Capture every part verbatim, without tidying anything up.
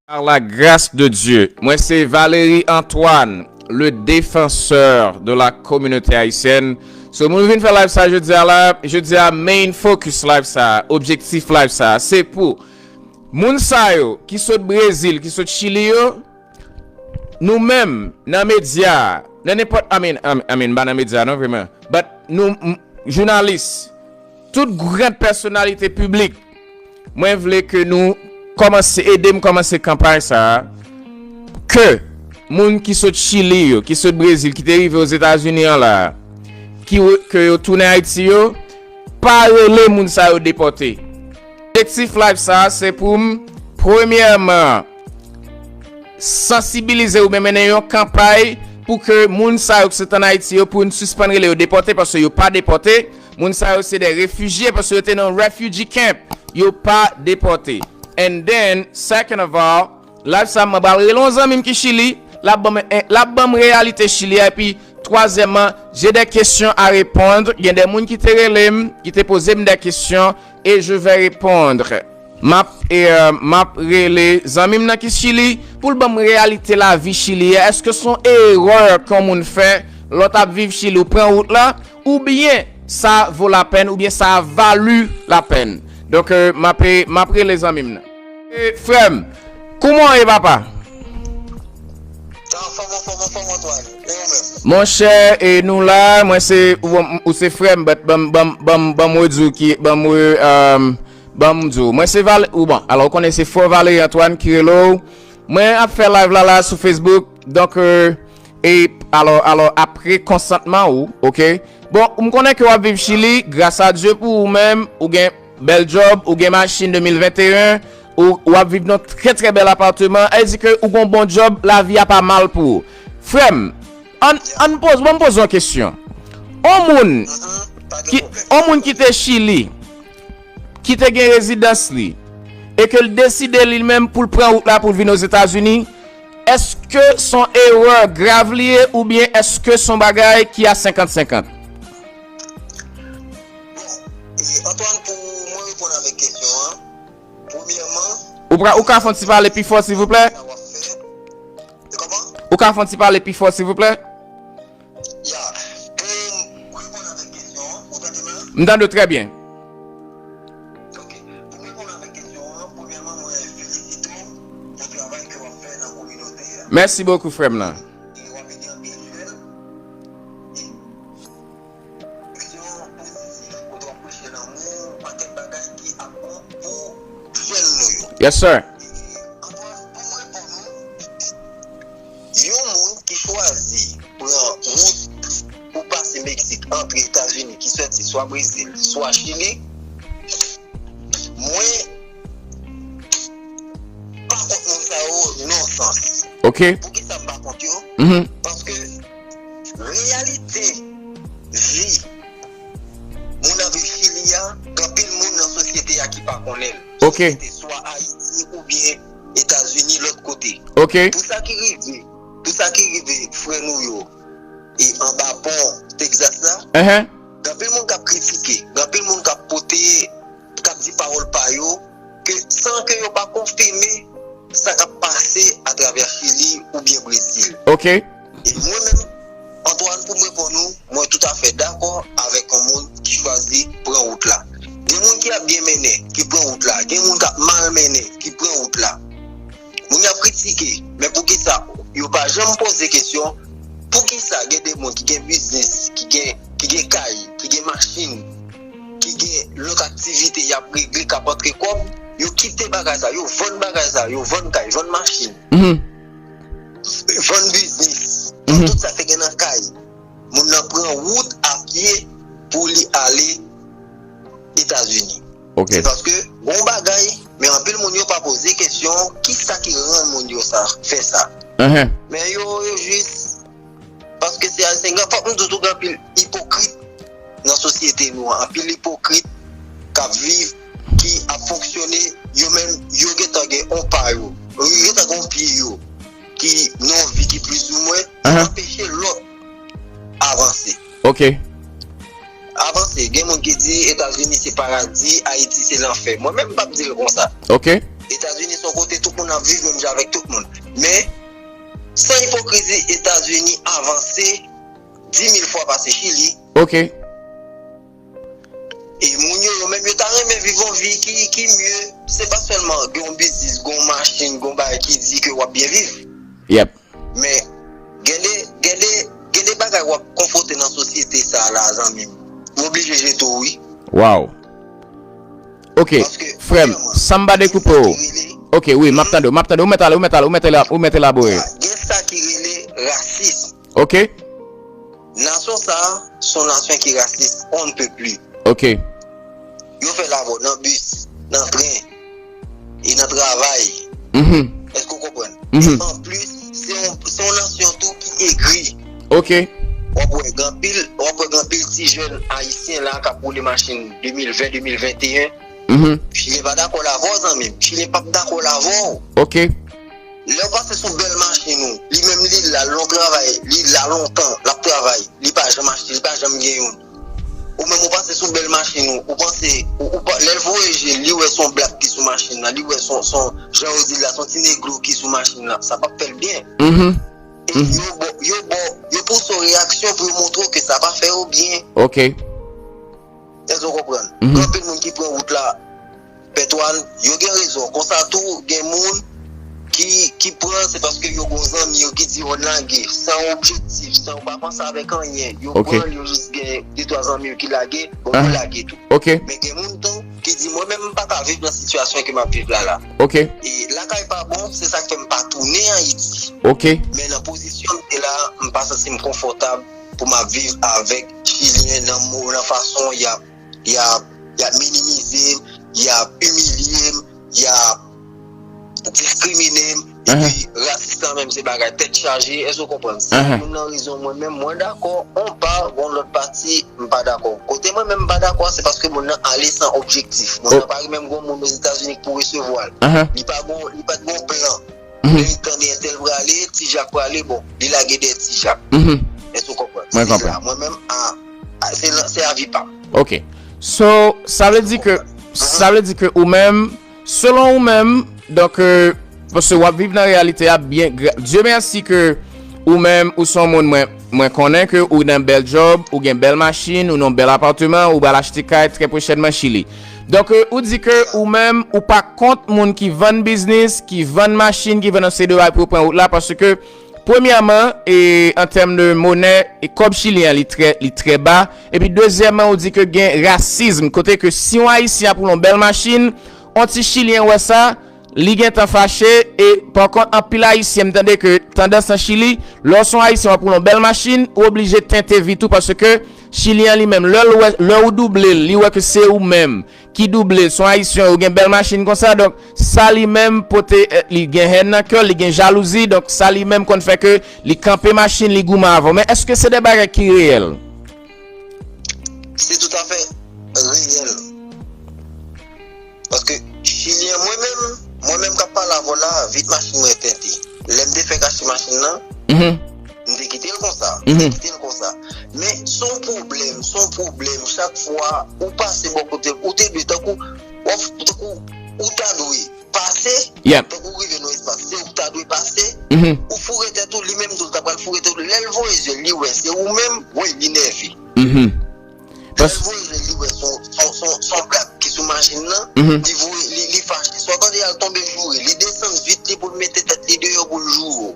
Par la grâce de Dieu. Mwen se Valéry Antoine, le défenseur de la communauté haïtienne. So, moun vin fè live sa jodi a la, jodi a main focus live sa, objektif live sa, se pou moun sa yo ki sot Brezil, ki sot Chili yo, nou menm nan medya, nan nenpòt, I mean, I mean, I mean, pa nan medya non, vreman, but nou, m- jounalis, tout gran pèsonalite piblik, mwen vle ke nou kòmanse ede m kòmanse kanpay sa a, ke moun ki sot Chili yo, ki sot Brezil, ki te rive Ozetazini an la, ki ke yo tounen Ayiti yo, pa rele moun sa yo depòte. Objektif live sa a se pou m, premyèman, sansibilize oubyen mennen yon kanpay pou ke moun sa yo ki sot ann Ayiti yo, pou n sispann rele yo depòte, paske yo pa depòte. Moun sa yo se de refijye, paske yo te nan refugee camp. Yo pa depòte. And then, second of all, live sa mwen pral rele yon zanmi m ki Chili, l ap ban m, l ap ban m reyalite Chili a, epi twazyèmman, j'ai des questions à répondre. Gen de moun ki te rele m, ki te poze m de kesyon, et je vais répondre. M ap, e, m ap rele zanmi m nan ki Chili pou l ban m reyalite lavi Chili a. Èske se yon erè ke yon moun fè lè w t ap viv Chili, ou pran wout la, oubyen sa vo lapèn, oubyen sa vali lapèn? Donk, e, m ap, e, m ap rele zanmi m nan. E, frè m, kouman w ye, papa? Anfòm, anfòm, anfòm, Antoine. E ou menm? Monchè, e nou la, mwen se, ou, ou se frè m, but ban m, ban m, ban m, ban m redi w ki, ban m re, um, ban m di w. Mwen se Val, ou bon, alò, ou konnen se frè Valéry Antoine ki rele w. Mwen ap fè live la, la, sou Facebook, donk, e, e, alò, alò, apre konsantman ou, oke? Bon, m konnen ke w ap viv Chili, gras a Dye pou ou menm, ou gen bèl djòb, ou gen machin de mil venteyen, ou, w ap viv nan trè, trè bèl apatman, e di ke ou gen yon bon djòb, lavi a pa mal pou ou. Frè m, ann, ann poze, ban m poze yon kesyon. On moun ki, on moun ki te Chili, ki te gen rezidans li, e ke l deside li menm pou l pran wout la pou l vin Ozetazini, èske se yon erè grav li ye, oubyen èske se yon bagay ki a senkant senkant? Bon, e, Antoine, pou mwen reponn avèk kesyon an, premyèman, ou pra, ou ka fè yon ti pale pi fò, silvouplè? Sa w ap fè. E kòman? Ou ka fè yon ti pale pi fò, silvouplè? Ya, pou m reponn avèk kesyon an, ou tande m la? M tande w trè byen. Ok. Pou m reponn avèk kesyon an, premyèman, mwen felisite w pou travay ke w ap fè nan kominote a. Mèsi bokou, frè m nan. E w ap ede anpil jèn. E kesyon pozitif, kote w ap preche lanmou, pakèt bagay ki ap bon pou jèn nou yo. Yes, sir. E, Antoine, pou m reponn ou, yon moun ki chwazi pran wout pou pase Meksik, antre Etazini, ki sòti swa Brezil, swa Chili, mwen pa kont moun sa yo nan yon sans. Ok. Poukisa m pa kont yo? Mhm. Paske reyalite vi moun ap viv Chili a, gen anpil moun nan sosyete a ki pa konnen l. Ok. Sosyete swa Ayiti oubyen Etazini, lòt kote. Ok. Pou sa ki rive, pou sa ki rive frè nou yo, e anba pon Texas la, uh-huh, gen anpil moun k ap kritike, gen anpil moun k ap pote, k ap di pawòl pa yo, ke san ke yo pa konfime sa k ap pase atravè Chili oubyen Brezil. Ok. E mwen menm, Antoine, pou m reponn ou, mwen toutafè dakò avèk yon moun ki chwazi pran wout la. Gen moun ki ap byen mennen, ki pran wout la. Gen moun k ap mal mennen, ki pran wout la. Moun y ap kritike, men poukisa yo pa janm poze kesyon, poukisa gen de moun ki gen biznis, ki gen, ki gen kay, ki gen machin, ki gen lòt aktivite y ap regle, k ap antre kòb, yo kite bagay sa, yo vann bagay sa, yo vann kay, vann machin, mhm, vann biznis, mhm, tout sa te gen nan kay. Moun nan pran wout a pye pou li ale Etazini. Ok. Se paske bon bagay, men anpil moun yo pa poze kesyon, kisa ki rann moun yo sa, fè sa. Mhm. Men yo, yo jis, paske se Ayisyen, gen, fòk m di w tou, gen anpil ipokrit nan sosyete nou an, anpil ipokrit k ap viv, ki ap fonksyone, yo menm, yo gentan gen on pa yo, yo gentan gen on pye yo, ki nan yon vi ki plizoumwen, aha, anpeche lòt avanse. Ok. Avanse. Gen moun ki di Etazini se paradi, Ayiti se lanfè. Mwen menm, m p ap di l konsa. Ok. Etazini se yon kote tout moun ap viv menm jan avèk tout moun. Men, san ipokrizi, Etazini avanse di mil fwa pase Chili. Ok. E moun yo, yo menm, yo ta renmen viv yon vi ki, ki mye. Se pa sèlman gen yon biznis, gen yon machin, gen yon bagay ki di ke w ap byen viv. Yep. Men, gen de, gen de, gen de bagay w ap konfwonte nan sosyete sa a la, zanmi m. Ou oblije jete w, wi. Wow. Ok, Paske, frè m, premyèman, san m pa dekoupe w. Gen sa ki rele, Ok, wi, m ap tande w, m ap tande w, ou mèt ale, ou mèt ale, ou mèt elabore. Gen sa ki rele rasis. Ok. Nasyon sa a, se yon nasyon ki rasis, on ne peut plus. Ok. Yo fè lavò nan bis, nan tren, e nan travay. Mhm. Èske w konprann? Mhm. Anplis, se yon, se yon nasyon tou ki egri. Ok. W ap wè gen anpil, w ap wè gen anpil ti jèn ayisyen la k ap woule machin de mil ven, de mil venteyen. Mhm. Chile pa dakò l avè w, zanmi m. Chile p ap dakò l avè w. Ok. Lè w pase sou bèl machin ou, li menm li la, l nan travay, li la lontan, l ap travay, li pa janm achte, li pa janm gen youn. Ou menm ou pase sou bèl machin ou, ou panse, ou, ou pa, lè l voye je l, li wè se yon blak ki sou machin nan, li wè se yon, se yon, jan yo di la, se yon ti negro ki sou machin nan, sa p ap fè l byen. Mhm. E yo ba, yo ba, yo pouse w reyaksyon pou yo montre w ke sa pa fè yo byen. Ok. Èske w konprann? Mhm. Gen anpil moun ki pran wout la, Pètwàn, yo gen rezon. Konsa tou, gen moun ki, ki pran, se paske yo gon zanmi yo ki di yo lage, san objektif, san yo pa panse avèk anyen. Yo Ok. Pran, yo jis gen de twa zanmi yo ki lage, bon, yo Aha. Lage tou. Ok. Men gen moun tou ki di, mwen menm, m pa ka viv nan sitiyasyon ke m ap viv la la. Ok. E lakay pa bon, se sa k fè m pa tounen Ayiti. Ok. Men nan pozisyon m te la, m pa santi m konfòtab pou m ap viv avèk Chilyen nan mo, nan fason y ap, y ap, y ap minimize m, y ap imilye m, y ap diskrimine m, Aha. Epi rasis la menm se bagay tèt chaje, èske w konprann? Si Aha. Moun nan rezon, mwen menm, mwen dakò, on pa, gon lòt pati, m pa dakò. Kote mwen menm m pa dakò, se paske moun nan ale san objektif. Moun Oh. Nan pa menm gon moun Ozetazini k pou resevwa l. Aha. Li pa gon, li pa t gon plan. Mhm. Lè li tande entèl prale, Ti Jak prale, bon, li lage dèyè Ti Jak. Mhm. Èske w konprann? Mwen Se konprann. Sa. Mwen menm, a, a, se, se avi pa m. Ok. So, sa vle di ke, sa vle di ke ou menm, selon ou menm, donk, euh, paske w ap viv nan reyalite a byen, gra- Dye mèsi ke ou menm, ou se yon moun mwen, mwen konnen ke ou nan bèl job, ou gen bèl machin, ou nan bèl apatman, ou pral achte kay trè pwochènman Chili. Donk, euh, ou di ke ou menm, ou pa kont moun ki vann biznis, ki vann machin, ki vann yon seri de bagay pou yo pran wout la, paske premyèman, e, an tèm de monè, e kòb chilyen an, li trè, li trè ba. Epi dezyèmman, ou di ke gen rasism, kote ke si yon Ayisyen ap woule yon bèl machin, yon ti Chilyen wè sa, li gentan fache, e pa kont, anpil Ayisyen, m tande ke tandans nan Chili, lè w se yon Ayisyen w ap woule yon bèl machin, ou oblije tente vit ou, paske Chilyen an li menm, lè l wè, lè ou double l, li wè ke se ou menm ki double, se yon Ayisyen, ou gen bèl machin konsa, donk, sa li menm pote, eh, li gen hèn nan kè l, li gen jalouzi, donk, sa li menm konn fè ke li kanpe machin, li goumen avè w. Men èske se de bagay ki reyèl? Se toutafè reyèl. Paske Chilyen, mwen menm, mwen menm k ap pale avè w la, vit machin mwen tente. Lè m te fèk achte machin nan, Mhm. m te kite l konsa. M te kite l konsa. Men, se yon pwoblèm, se yon pwoblèm. Chak fwa ou pase bò kote, ou te dwe, tankou, w ap, tankou, ou ta dwe pase, Yep. Tankou ou rive nan espas, se ou ta dwe pase, Mhm. ou foure tèt ou, li menm tou, l ta pral foure tèt ou. Lè l voye je l, li wè, se ou menm, woy, li nève. Mhm. Lè l voye je l, li wè, se yon, se yon, se yon, se yon blak ki sou machin nan, Mhm. li voye, li, li fache. Swa tande al tonbe joure, li desann vit li pou l mete tèt li deyò pou l joure.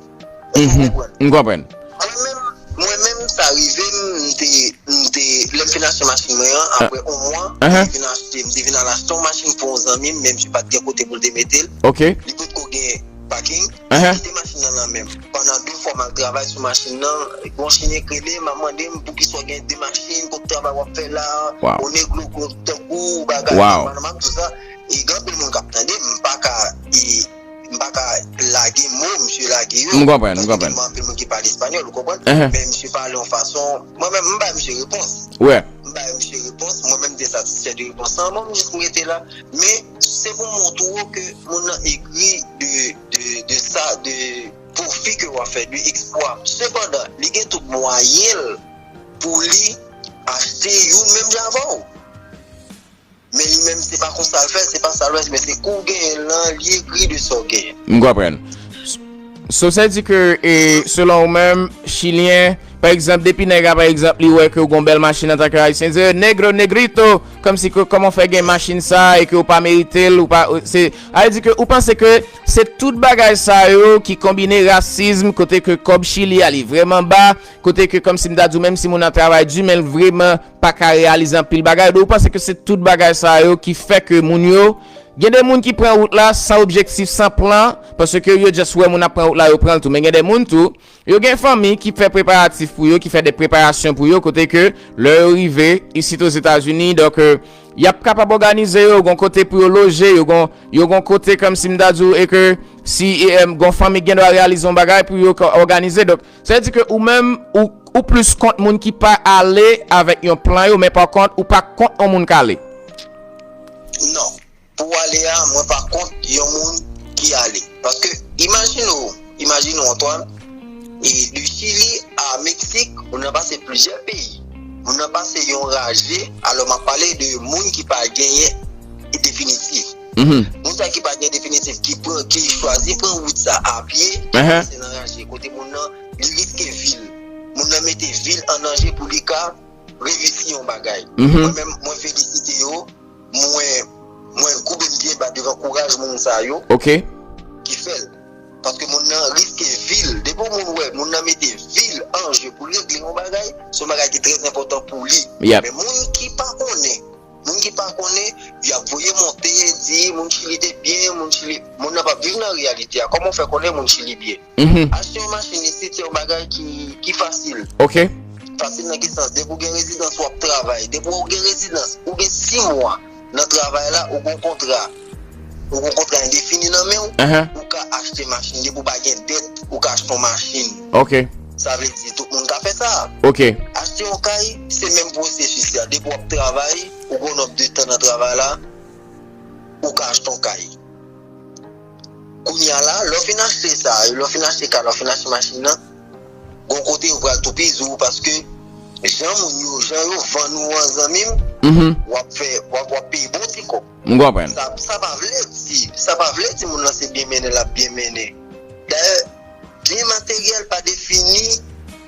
Èske w Mhm. konprann? M konprann. Mwen menm, mwen menm, sa rive m, m te, m te, lè m fin achte machin mwen an, apre yon mwa, m Uh-huh. te vin achte, m te vin al achte yon machin pou yon zanmi m, men misye pa t gen kote pou l te mete l. Ok. Li potko gen paking. Uh-huh. Li kite machin nan nan men m. Pandan de fwa m al travay sou machin nan, yon Chilyen k rele m, ap mande m poukisa w gen de machin, kot travay w ap fè la, Wow. yon negro kot tankou, bagay, Wow. Pandan m ap di sa, e gen anpil moun k ap tande m, m pa ka, e, m pa ka lage mo misye lage yo. M konprann, m Paske konprann. Gen anpil moun ki pale espanyòl, ou konprann? Uh-huh. Men misye pale yon fason, mwen menm, m bay misye repons. Wè. M bay misye repons, mwen menm m te satisfè de repons lan, mwen m jis m rete la. Men, se pou montre w ke moun nan egri de, de, de sa, de pwofi ke w ap fè, de ekspwa. Sepandan, li gen tout mwayen l pou li achte youn menm jan avè w. Men li menm, se pa konsa l fè, se pa sa l fè, men se kou w genyen l lan, li egri de sa w genyen. M konprann. So, sa di ke, e, selon ou menm, Chilyen, pa egzanp, depi nèg la, pa egzanp, li wè ke w gon bèl machin antanke Ayisyen, di, "Negro, negrito," kòmsi ke, kòman w fè gen machin sa a e ke w pa merite l, ou pa, se, sa vle di ke ou panse ke se tout bagay sa yo ki konbine rasism, kote ke kòb Chili a li vrèman ba, kote ke kòmsi m ta di w, menm si moun nan travay di, men l vrèman pa ka reyalize anpil bagay. Donk, ou panse ke se tout bagay sa yo ki fè ke moun yo, gen de moun ki pran wout la san objektif, san plan, paske yo just wè moun ap pran wout la, yo pran l tou. Men gen de moun tou, yo gen fanmi ki fè preparatif pou yo, ki fè de preparasyon pou yo, kote ke lè yo rive isit Ozetazini, donk, euh, y ap kapab òganize yo, gon kote pou yo loje, yo gon, yo gon kote kòmsi m ta di w, e ke si, e, em, gon fanmi ki gen dwa reyalize yon bagay pou yo ka òganize. Donk, sa vle di ke ou menm, ou, ou plis kont moun ki pa ale avèk yon plan yo, men pa kont, ou pa kont yon moun k ale. Non. Pou w ale a, mwen pa kont yon moun ki ale. Paske, imajine w, imajine w, Antoine, e de Chili a Meksik, moun nan pase plizyè peyi. Moun nan pase yon raje, alò m ap pale de moun ki pa genyen definitif. Mhm. Moun sa ki pa gen definitif, ki pran, ki chwazi pran wout sa a pye, ki Ahan. pase nan raje, kote moun nan, li riske vi l. Moun nan mete vi l an danje pou li ka reyisi yon bagay. Mhm. Mwen menm, mwen felisite yo, mwen, mwen koube m pye ba devan kouraj moun sa yo Ok. ki fè l. Paske moun nan riske vi l. Depi yon moun wè, moun nan mete vi l an je pou l regle yon bagay, se yon bagay ki trè enpòtan pou li. Yep. Men moun ki pa konnen, moun ki pa konnen, y ap voye monte, di moun Chili te byen, moun Chili, moun nan p ap viv nan reyalite a. Kòman w fè konnen moun Chili byen? Mhm. Achte yon machin isit, se yon bagay ki, ki fasil. Ok. Fasil nan ki sans? Depi w gen rezidans, w ap travay. Depi w gen rezidans, ou gen sis mwa nan travay la, ou gen yon kontra. Ou gen yon kontra endefini nan men w, Ahan. ou ka achte machin. Depi w pa gen dèt, ou ka achte yon machin. Ok. Sa vle di, tout moun ka fè sa. Ok. Achte yon kay, se menm pwosesis la. Depi w ap travay, ou gen yon nòb de tan nan travay la, ou ka achte yon kay. Kounye a la, lè w fin achte sa, lè w fin achte kay la, lè w fin achte machin nan, gon kote yo pral toupizi w paske jan moun yo, jan yo vann ou an, zanmi m, Mhm. w ap fè, w ap, w ap peye bon ti kòb. M konprann. Sa, sa pa vle di, sa pa vle di moun nan se byen mennen l ap byen mennen. Dayè, byen materyèl pa defini,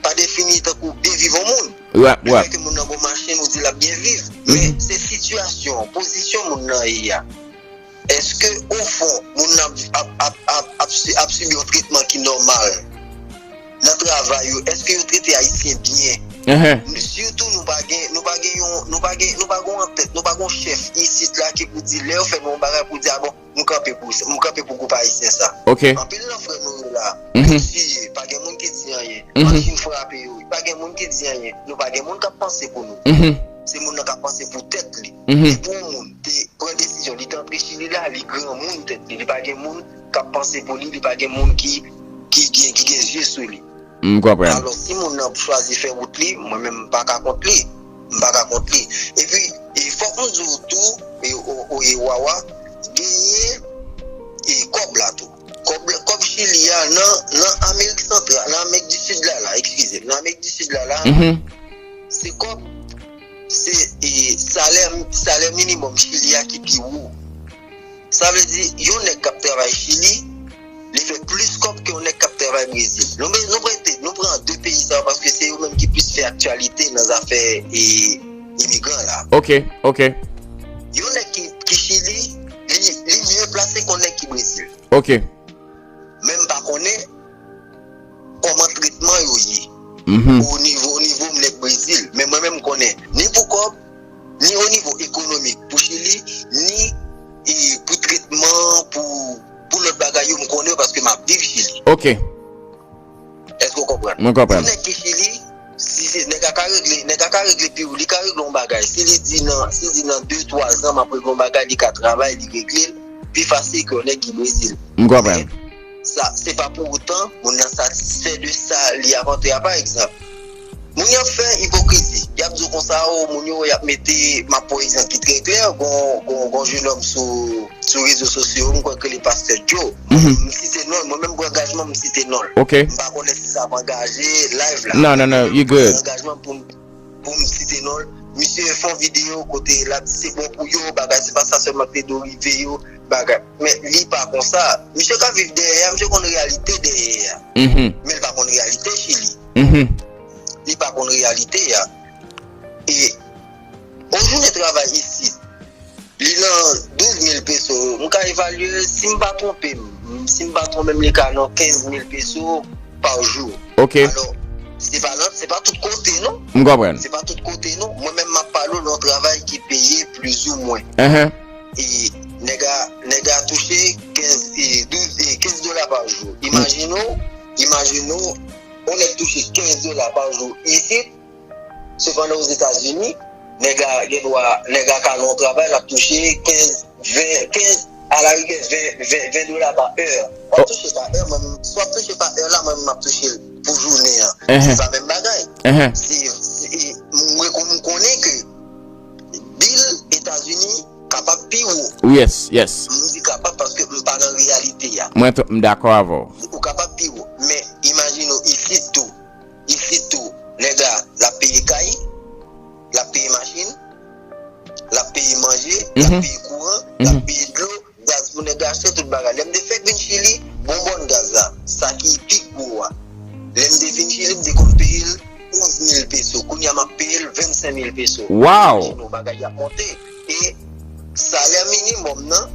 pa defini tankou byen viv yon moun. Right, right. Lefètke moun nan gon machin, ou di l ap byen viv. Men Mhm. se sitiyasyon, pozisyon moun nan ye a. Èske, ofon, moun nan ap, ap, ap, ap, ap, si- ap sibi yon tretman ki nòmal nan travay yo? Èske yo trete Ayisyen byen? Ahan. Sitou nou pa gen, nou pa gen yon, nou pa gen, nou pa gen yon tèt, nou pa gen yon chèf isit la ki pou di, lè yo fè nou yon bagay pou di, a bon, m kanpe pou, m kanpe pou gwoup ayisyen sa. Ok. Anpil nan frè nou yo la, Mhm. yo tiye, pa gen moun ki di anyen. Mhm. Machin frape yo, pa gen moun ki di anyen. Nou pa gen moun k ap panse pou nou. Mhm. Se moun nan k ap panse pou tèt li. Mhm. Depi yon moun te pran desizyon, li te antre Chili la, li granmoun tèt li. Li pa gen moun k ap panse pou li, li pa gen moun ki, ki gen, ki gen zye sou li. M konprann. Alò, si moun nan chwazi fè wout li, mwen menm m pa ka kont li. M pa ka kont li. Epi, e fòk m di w tou, e, o, o, e Wawa, genyen, e kòb la tou. Kòb, kòb Chili a nan, nan Amerik Santral, nan Amerik di Sid la, la, eskize m, nan Amerik di Sid la, la, Mhm. se kòb, se, e, salè, salè minimòm Chili a ki pi wo. Sa vle di, yon nèg k ap travay Chili, li fè plis kòb ke yon nèg k ap travay Brezil. Nou, nou prete, nou pran de peyi sa yo paske se yo menm ki plis fè aktyalite nan zafè, e, imigran la. Ok, ok. Yon nèg ki, ki Chili, li, li mye plase ke yon nèg ki Brezil. Ok. Men m pa konnen kòman tretman yo ye Mhm. o nivo, o nivo m nèg Brezil. Men mwen menm m konnen ni pou kòb, ni o nivo ekonomik pou Chili, ni, e, pou tretman, pou, pou lòt bagay yo, m konnen yo paske m ap viv Chili. Ok. Èske w konprann? Mwen konprann. Yon nèg ki Chili, si se nèg a ka regle, nèg a ka regle pi wo, li ka regle yon bagay. Si li di nan, si li di nan de, twa zan, m ap regle yon bagay, li ka travay, li regle l pi fasil ke yon nèg ki Brezil. M konprann. Men, sa, se pa pou otan, moun nan satisfè de sa, li ap antre a. Pa egzanp, moun y ap fè ipokrizi. Y ap di w konsa, o, moun yo, y ap mete, m ap pran egzanp ki trè klè, gon, gon, gon jenòm sou, sou rezo sosyo, m kwè ke li Pastè Joe. Mhm. M site non l, mwen menm pran angajman m site non l. Ok. M pa konnen si sa ap angaje live la. Non, non, non, you good. Pran angajman pou m, pou m site non l. Misye fè yon videyo kote l ap di se bon pou yo, bagay, se pa sa sèlman k te dwe rive yo, bagay. Men li pa konsa. Misye ka viv dèyè a, misye konn reyalite dèyè a. Men li pa konn reyalite Chili. Li pa konn reyalite a. E yon jounen travay isit, li nan douz mil peso. M ka evalye, si m pa twonpe m, si m pa twonpe m, li ka nan kenz mil peso pa jou. Alò, se pa nan, se pa tout kote, non. M konprann. Se pa tout kote, non. Mwen menm, m ap pale w nan yon travay ki peye plizoumwen. E nèg a, nèg a touche kenz, e douz, e kenz dola pa jou. Imajine w, imajine w, yon nèg touche kenz dola pa jou isit, sepandan, Ozetazini, nèg a gen dwa, nèg a ka nan yon travay, l ap touche kenz, ven, kenz, alarigè ven, ven, ven dola pa è. W ap touche pa è, mwen, si w ap touche pa è la, mwen, m ap touche l pou jounen an. Se pa menm bagay. Se, se, mwen, kon-, m konnen ke bil Etazini kapab pi wo. Yes, yes. M di kapab paske m pa nan reyalite a. Mwen tou, m dakò avè w. Ou kapab pi wo. Men, imajine w isit tou. Isit tou, nèg la, l ap peye kay, l ap peye machin, l ap peye manje, l ap peye kouran, l ap peye dlo, gaz pou nèg la achte, tout bagay. Lè m te fèk vin Chili, bonbòn gaz la, sa ki pi gwo a. Lè m te vin Chili, m te konn peye l onz mil peso. Kounye a, m ap peye l vennsenk mil peso. Imajine w, bagay y ap monte. E salè minimòm nan,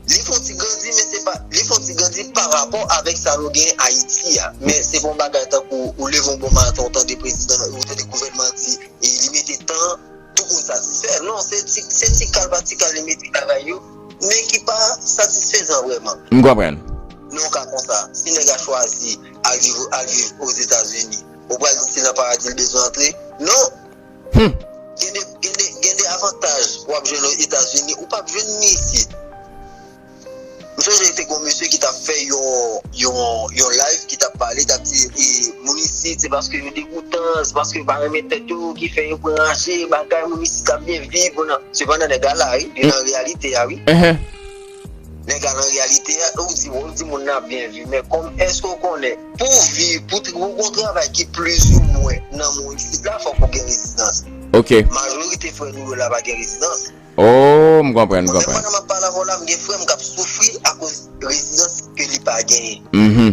li fè yon ti grandi, men se pa, li fè yon ti grandi pa rapò avèk sa nou gen Ayiti a. Men se pa yon bagay tankou ou leve yon bon maten, ou tande prezidan, ou tande gouvènman an di, e li mete tan, tout moun satisfè. Non, se ti, se ti kal pa ti kal li mete bagay yo, men ki pa satisfezan vrèman. M konprann. Non, ka konsa, si nèg la chwazi al viv, al viv Ozetazini, ou pral di se nan paradi l bezwen antre? Non. Gen de, gen de, gen de avantaj w ap jwenn Ozetazini, ou p ap jwenn li isit. M sonje te gon mesye ki t ap fè yon, yon, yon live ki t ap pale, t ap di, e, moun isit, se paske yo degoutan, se paske yo pa renmen tèt yo, ki fè yo pran raje, bagay, moun isit ap byen viv, ou nan. Sepandan, nèg la la, wi, li nan reyalite a, wi. Nèg la nan reyalite a, ou di, ou di moun nan ap byen viv, men kòm, èske w konnen, pou w viv, pou t-, pou w gon travay ki plizoumwen nan moun isit la, fòk ou gen rezidans. Majorite frè nou yo la pa gen rezidans. Oh, m konprann, m konprann. Pandan m ap pale avè w la, m gen frè m k ap soufri akoz rezidans ke li pa genyen. Mhm,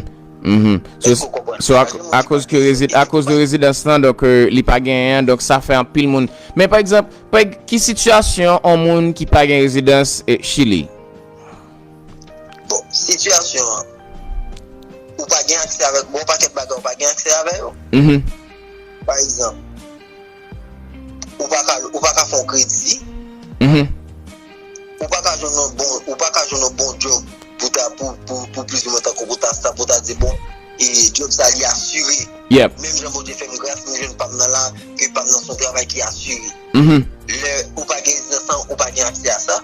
mhm. So, so, ak-, akoz ke rezi-, akoz de rezidans lan, donk, euh, li pa genyen an, donk sa fè anpil moun. Men pa egzanp, pa eg-, ki sitiyasyon yon moun ki pa gen rezidans, eh, Chili? Bon, sitiyasyon an, ou pa gen aksè avèk, bon, pakèt bagay ou pa gen aksè avè yo. Mhm. Pa egzanp, ou pa ka, ou pa ka fè yon kredi. Mhm. Ou pa ka jwenn yon bon, ou pa ka jwenn yon bon job pou ta, pou, pou, pou plizoumwen tankou pou ta, pou ta di, bon, e job sa li asire. Yep. Menm jan Bondye fè m gras, m jwenn pa m nan la, ke pa m nan se yon travay ki asire. Mhm. Lè ou pa gen rezidans lan, ou pa gen aksè a sa.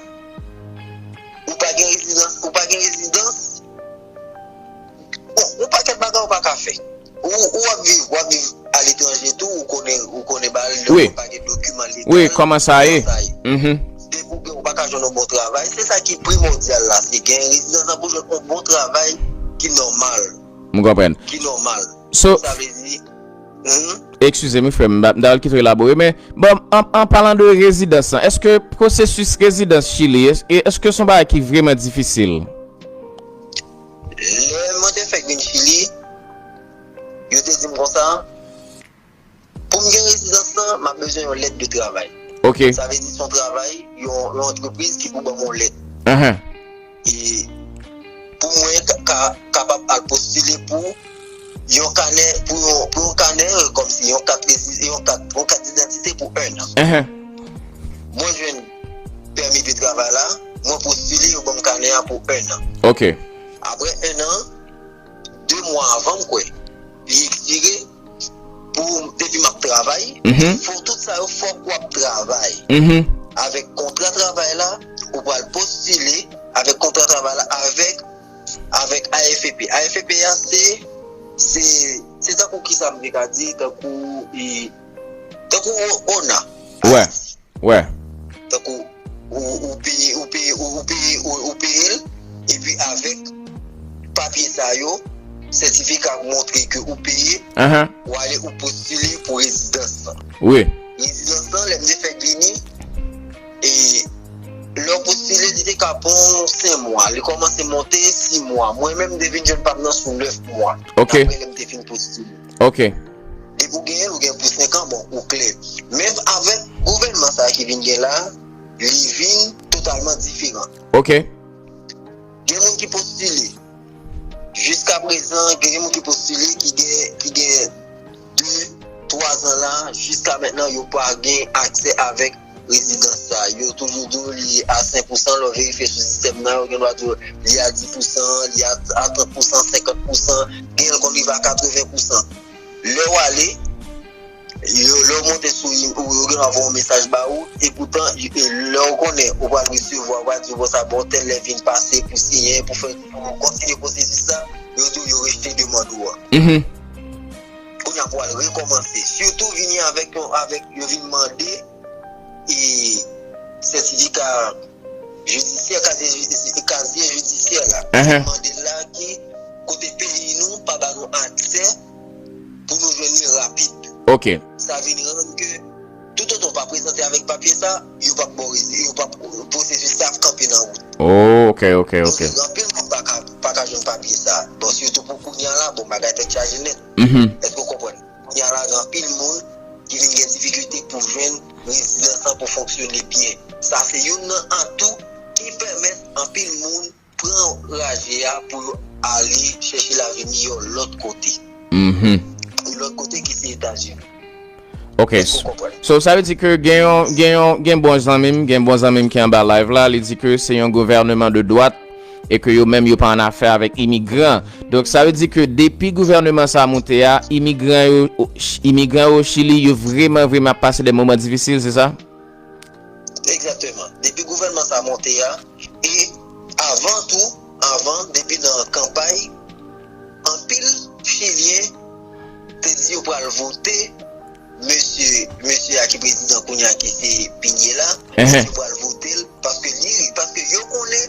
Ou pa gen rezidans, ou pa gen rezidans. Bon, yon pakèt bagay ou pa ka fè. Ou, ou ap viv, w ap viv aletranje tou, ou konnen, ou konnen bagay, lè ou pa gen dokiman legal, wi, kòman sa ye? Mhm. Depi ou gen, ou pa ka jwenn yon bon travay. Se sa ki primòdyal la, se gen rezidans lan pou jwenn yon bon travay ki nòmal. M konprann. Ki nòmal. So, sa vle di, mhm. Eskize m, wi, frè m, m ta pral kite w elabore, men, bon, an, an palan de rezidans lan, èske pwosesis rezidans Chili, e, èske se yon bagay ki vrèman difisil? Lè mwen te fèk vin Chili, yo te di m konsa, pou m gen rezidans lan, m ap bezwen yon lèt de travay. Ok. Sa vle di se yon travay, yon, yon antrepriz ki pou ban m yon lèt. Ahan. E pou mwen ka, ka, kapab al postile pou yon kanè, pou yon, pou yon kanè, kòmsi yon kat rezi-, yon kat, yon kat didantite pou enn an. Ahan. Mwen jwenn pèmi de travay la, mwen postile, yo ban m kanè a pou enn an. Ok. Apre enn an, de mwa avan m kwè, li ekspire, pou, depi m ap travay, mhm, fò tout sa yo, fòk w ap travay. Mhm. Avèk kontra travay la, ou pral postile avèk kontra travay la, avèk, avèk A F P. A F P a, se, se, se tankou kisa m te ka di, tankou, e, tankou O-, ona. Wè. Wè. Tankou, ou, ou peye, ou peye, ou, ou peye, ou, ou peye l, epi avèk papye sa yo, sètifika montre ke ou peye, ahan, ou ale ou postile pou rezidans lan. Wi. Rezidans lan, lè Di fèk vini, e lè w postile, li te ka pran w senk mwa. Li kòmanse monte sis mwa. Mwen menm, m te vin jwenn pa m nan sou nèf mwa. Ok. Daprè lè m te fin postile. Ok. Depi w genyen l, ou gen pou senk an, bon, ou klè. Men avèk gouvènman sa a ki vin gen la, li vin totalman diferan. Ok. Gen moun ki postile. Jiska prezan, gen moun ki postile ki gen ki gen de, twa zan la, jiska mentnan yo pa gen aksè avèk rezidans sa. Yo toujou di w li a senk pousan, lè w verifye sou sistèm nan, yo gen dwa di w li a dis pousan, li a a trant pousan, senkant pousan, gen l konn rive a katreven pousan. Lè w ale, yo lè w monte sou im- ou yo gen dwa voye yon mesaj ba ou, e poutan e lè w konnen ou pral resevwa, ou pral di w bon sa bon tèl lè vin pase pou siyen, pou fè pou kontinye pwosesis sa, yo di w yo rejte demann ou an. Mhm. Kounye a pou al rekòmanse. Sitou vini avèk yon avèk yo vin mande e sètifika jidisyè, kazye jidi- kazye jidisyè la. Ahan. Mande la ki kote peyi nou pa ba nou aksè pou nou jwenn li rapid. Ok. Sa vin rann ke toutotan w pa prezante avèk papye sa, yo p ap ba w rezi- yo p ap pwosesis sa ap kanpe nan wout. Oh, ok, ok, ok. Donk anpil moun pa ka pa ka jwenn papye sa. Bon, sitou pou kounye a la, bon, bagay tèt chaje nèt. Mhm. Èske w konprann? Kounye a la, gen anpil moun ki vin gen difikilte pou jwenn rezidans lan pou fonksyone byen. Sa se youn nan atou ki pèmèt anpil moun pran raje a pou yo ale chèche lavi miyò lòt kote. Mhm. Lòt kote ki se Etazini. Ok. Èske w konprann? So, sa vle di ke gen yon, gen yon, gen bon zanmi m, gen bon zanmi m ki anba live la, li di ke se yon gouvèneman de dwat e ke yo menm yo pa an afè avèk imigran. Donk, sa vle di ke depi gouvèneman sa a monte a, imigran yo, imigran yo o Chili, yo vrèman, vrèman ap pase de moman difisil, se sa? Egzakteman. Depi gouvènman sa a monte a, e avan tou, avan, depi nan kanpay, anpil Chilyen te di yo pral vote mesye, mesye a ki prezidan kounye a ki se Piñera, Ehe. Yo pral vote l paske li, paske yo konnen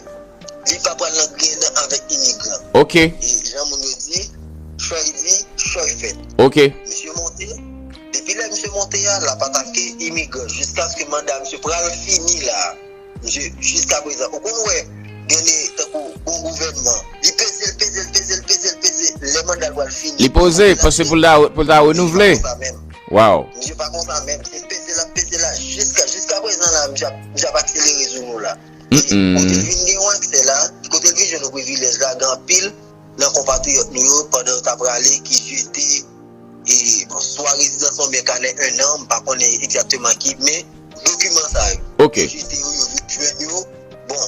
li pa pral nan griyen nan avèk imigran. Ok. E jan moun yo di, choy di, choy fèt. Ok. Misye monte, depi lè misye monte a, l ap atake imigran jiskaske manda misye pral fini la. Misye, jiska prezan, ou konn wè, gen de, tankou, bon gouvènman, li peze l, peze l, peze l, peze l, peze l, lè manda l pral fini. Li poze, paske pou l ta, pou l ta renouvle. Konsa menm. Wow. Misye pa konsa menm, se peze l ap peze la, jiska, jiska prezan la, misye ap, misye ap akselere sou nou la. Mm-mm. Kote l vin gen yon aksè la, kote l vin jwenn yon privilèj la, gen anpil nan konpatriyòt nou yo, pandan yo t ap rale, ki jete, e, bon, swa rezidans oubyen kanè en an, m pa konnen egzakteman ki, men dokiman sa yo. Ok. Yo jete yo, yo vin jwenn yo. Bon,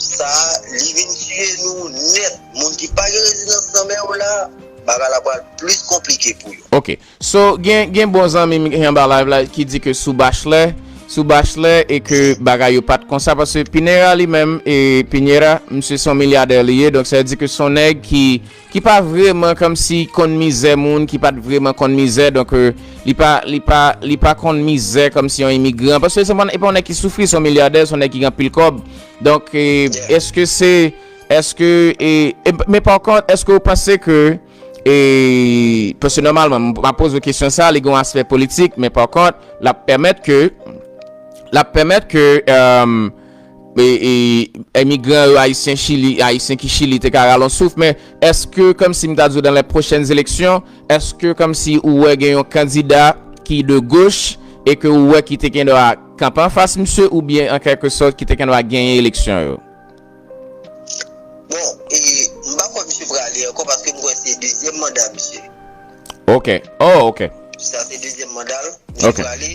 sa, li vin tiye nou nèt. Moun ki pa gen rezidans nan men yo la, bagay la pral plis konplike pou yo. Ok. So, gen, gen bon zanmi m ki anba live la ki di ke sou Bachelet, sou Bachelet e ke bagay yo pa t konsa, paske Piñera li menm, e Piñera, misye se yon milyadè li ye, donk sa vle di ke se yon nèg ki, ki pa vrèman kòmsi konn mizè moun, ki pa t vrèman konn mizè, donk, e, li pa, li pa, li pa konn mizè kòmsi yon imigran, paske se pa, e pa yon nèg ki soufri, se yon milyadè, se yon nèg ki gen anpil kòb. Donk, e, èske se, èske, e, e, men pa kont, èske w panse ke E, paske nòmalman, m ap poze w kesyon sa, li gen yon aspè politik, men pa kont, l ap pèmèt ke, l ap pèmèt ke, e, e, imigran yo, Ayisyen Chili, Ayisyen ki Chili, te ka rale yon souf, men èske, kòmsi m ta di w, dans les prochaines élections, èske, kòmsi ou wè gen yon kandida ki de goch, e ke ou wè ki te gen dwa kanpe anfas misye, oubyen, an kèlke sòt, ki te gen dwa genyen eleksyon yo? Bon, e, m pa kwè misye prale ankò paske m kwè se dezyèm manda misye. Ok. Oh, ok. Sa se dezyèm manda l, misye Ok. Prale.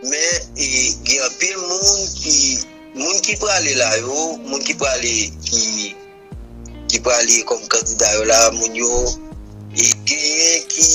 Men, e, gen anpil moun ki, moun ki prale la yo, moun ki prale ki, ki prale kòm kandida yo la, moun yo, e, genyen ki,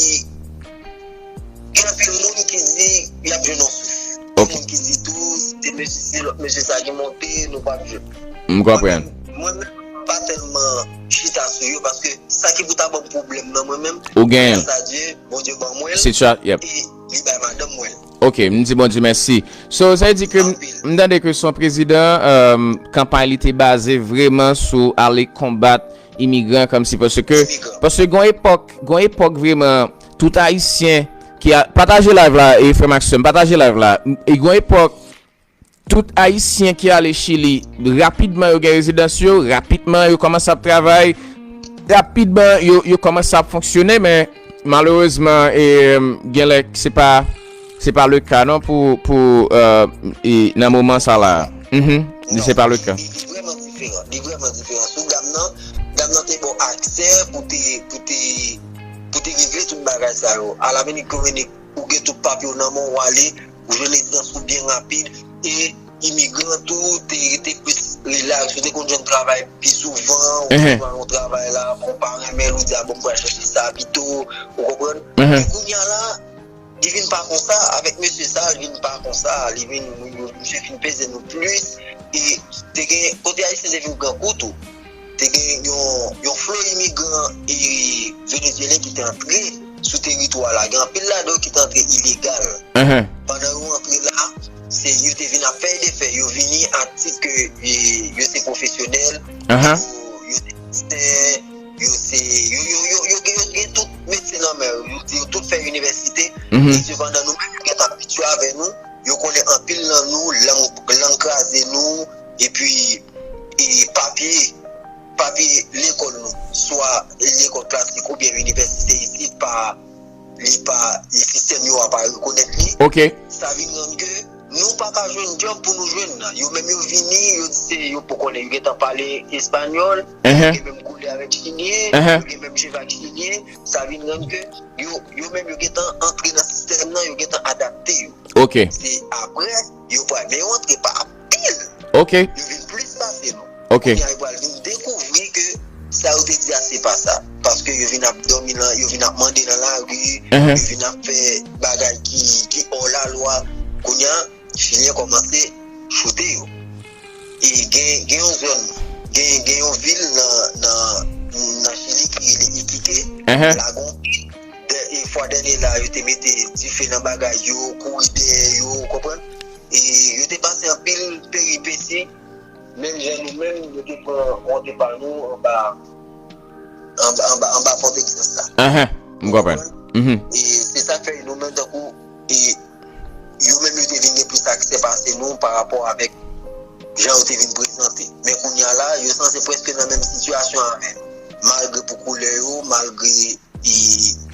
gen anpil moun ki di y ap jwenn yon souf. Ok. Moun ki di tou, se mesye, se lòt mesye sa ki monte, nou p ap jwenn. M konprann. Mwen menm, mwen menm, pa tèlman chita sou yo, paske sa ki pou ta ban m pwoblèm nan mwen menm, Ou genyen. gras a Dye, Bondye ban mwen l, Sitya-, yep. E li bay madanm mwen l. Ok, m di Bondye mèsi. So, sa vle di ke m, m tande ke se yon prezidan, e, kanpay li te baze vrèman sou ale konbat imigran kòmsi paske, Imigran. paske gon epòk, gon epòk vrèman, tout Ayisyen ki a, pataje live la, e frè m ak sè m, pataje live la. E gen yon epòk, tout Ayisyen ki ale Chili, rapidman yo gen rezidans yo, rapidman yo kòmanse ap travay, rapidman yo, yo kòmanse ap fonksyone, men malerezman, e, genlè se pa, se pa le ka non pou, pou, e, e, nan moman sa la. Mhm. Se pa le ka. Li vrèman diferan. Li vrèman diferan. Sou dam nan, dam nan te ba w aksè pou te, pou te, pou te regle tout bagay sa yo. Alavenik Dominik, ou gen tout papye w nan men w, w ale, ou jwenn rezidans ou byen rapid, e imigran tou, te rete plis rilaks, ou te konn jwenn travay pi souvan, ou te jwenn yon travay la, bon, ou pa renmen l, ou di, a bon, m pral chèche sa pito, ou konprann? Men kounye a la, li vin pa konsa, avèk mesye sa, li vin pa konsa, li vin, misye vin peze nou plis, e te gen, kote Ayisyen te vin pran kou tou, te gen yon, yon flo imigran, e, venezuelyen ki te antre sou teritwa la. Gen anpil ladan yo ki te antre ilegal. Pandan yo antre la, se, yo te vin ap fè e defè. Yo vini a tit ke, e, yo se pwofesyonèl, yo, yo se pastè, yo se, yo, yo, yo, yo gen, yo gen tout metye nan men yo. Yo, yo tout fè inivèsite. E sepandan, nou menm, yo gentan abitye avè nou. Yo konnen anpil nan nou, lang, lang kraze nou, epi, e papye, papye lekòl nou, swa lekòl klasik oubyen inivèsite isit, pa, li pa, e sistèm yo a pa rekonèt li. Sa vin rann ke nou pa ka jwenn djòb pou nou jwenn nan. Yo menm yo vini, yo di se, yo poko konnen, yo gentan pale espanyòl, yo gen menm koulè avèk chilyen, yo gen menm cheve ak chilyen. Sa vin rann ke yo, yo menm yo gentan antre nan sistèm nan, yo gentan adapte yo. Se apre, yo pral, men yo antre pa pil. Yo vin plis pase nou. Kounye a, yo pral vin dekouvri ke sa yo te di a, se pa sa. Paske yo vin ap dòmi nan, yo vin ap mande nan lari, yo vin ap fè bagay ki, ki hors la loi. Kounye a, chilyen kòmanse choute yo. E gen, gen yon zòn, gen, gen yon vil nan, nan, nan Chili ki rele Iquique. La gen yon vil, dè-, e fwa dènye la, yo te mete dife nan bagay yo, kouri dèyè yo, ou konprann? E yo te pase anpil peripesi, menm jan nou menm, yo te pran wonte pa nou anba, anba, anba, anba pòt egzans la. Ou konprann? E se sa k fè nou menm tankou, e yo menm yo te vin gen plis aksè pase nou pa rapò avèk jan yo te vin prezante. Men kounye a la, yo sanse prèske nan menm sitiyasyon avè n. Malgre pou koulè yo, malgre, e,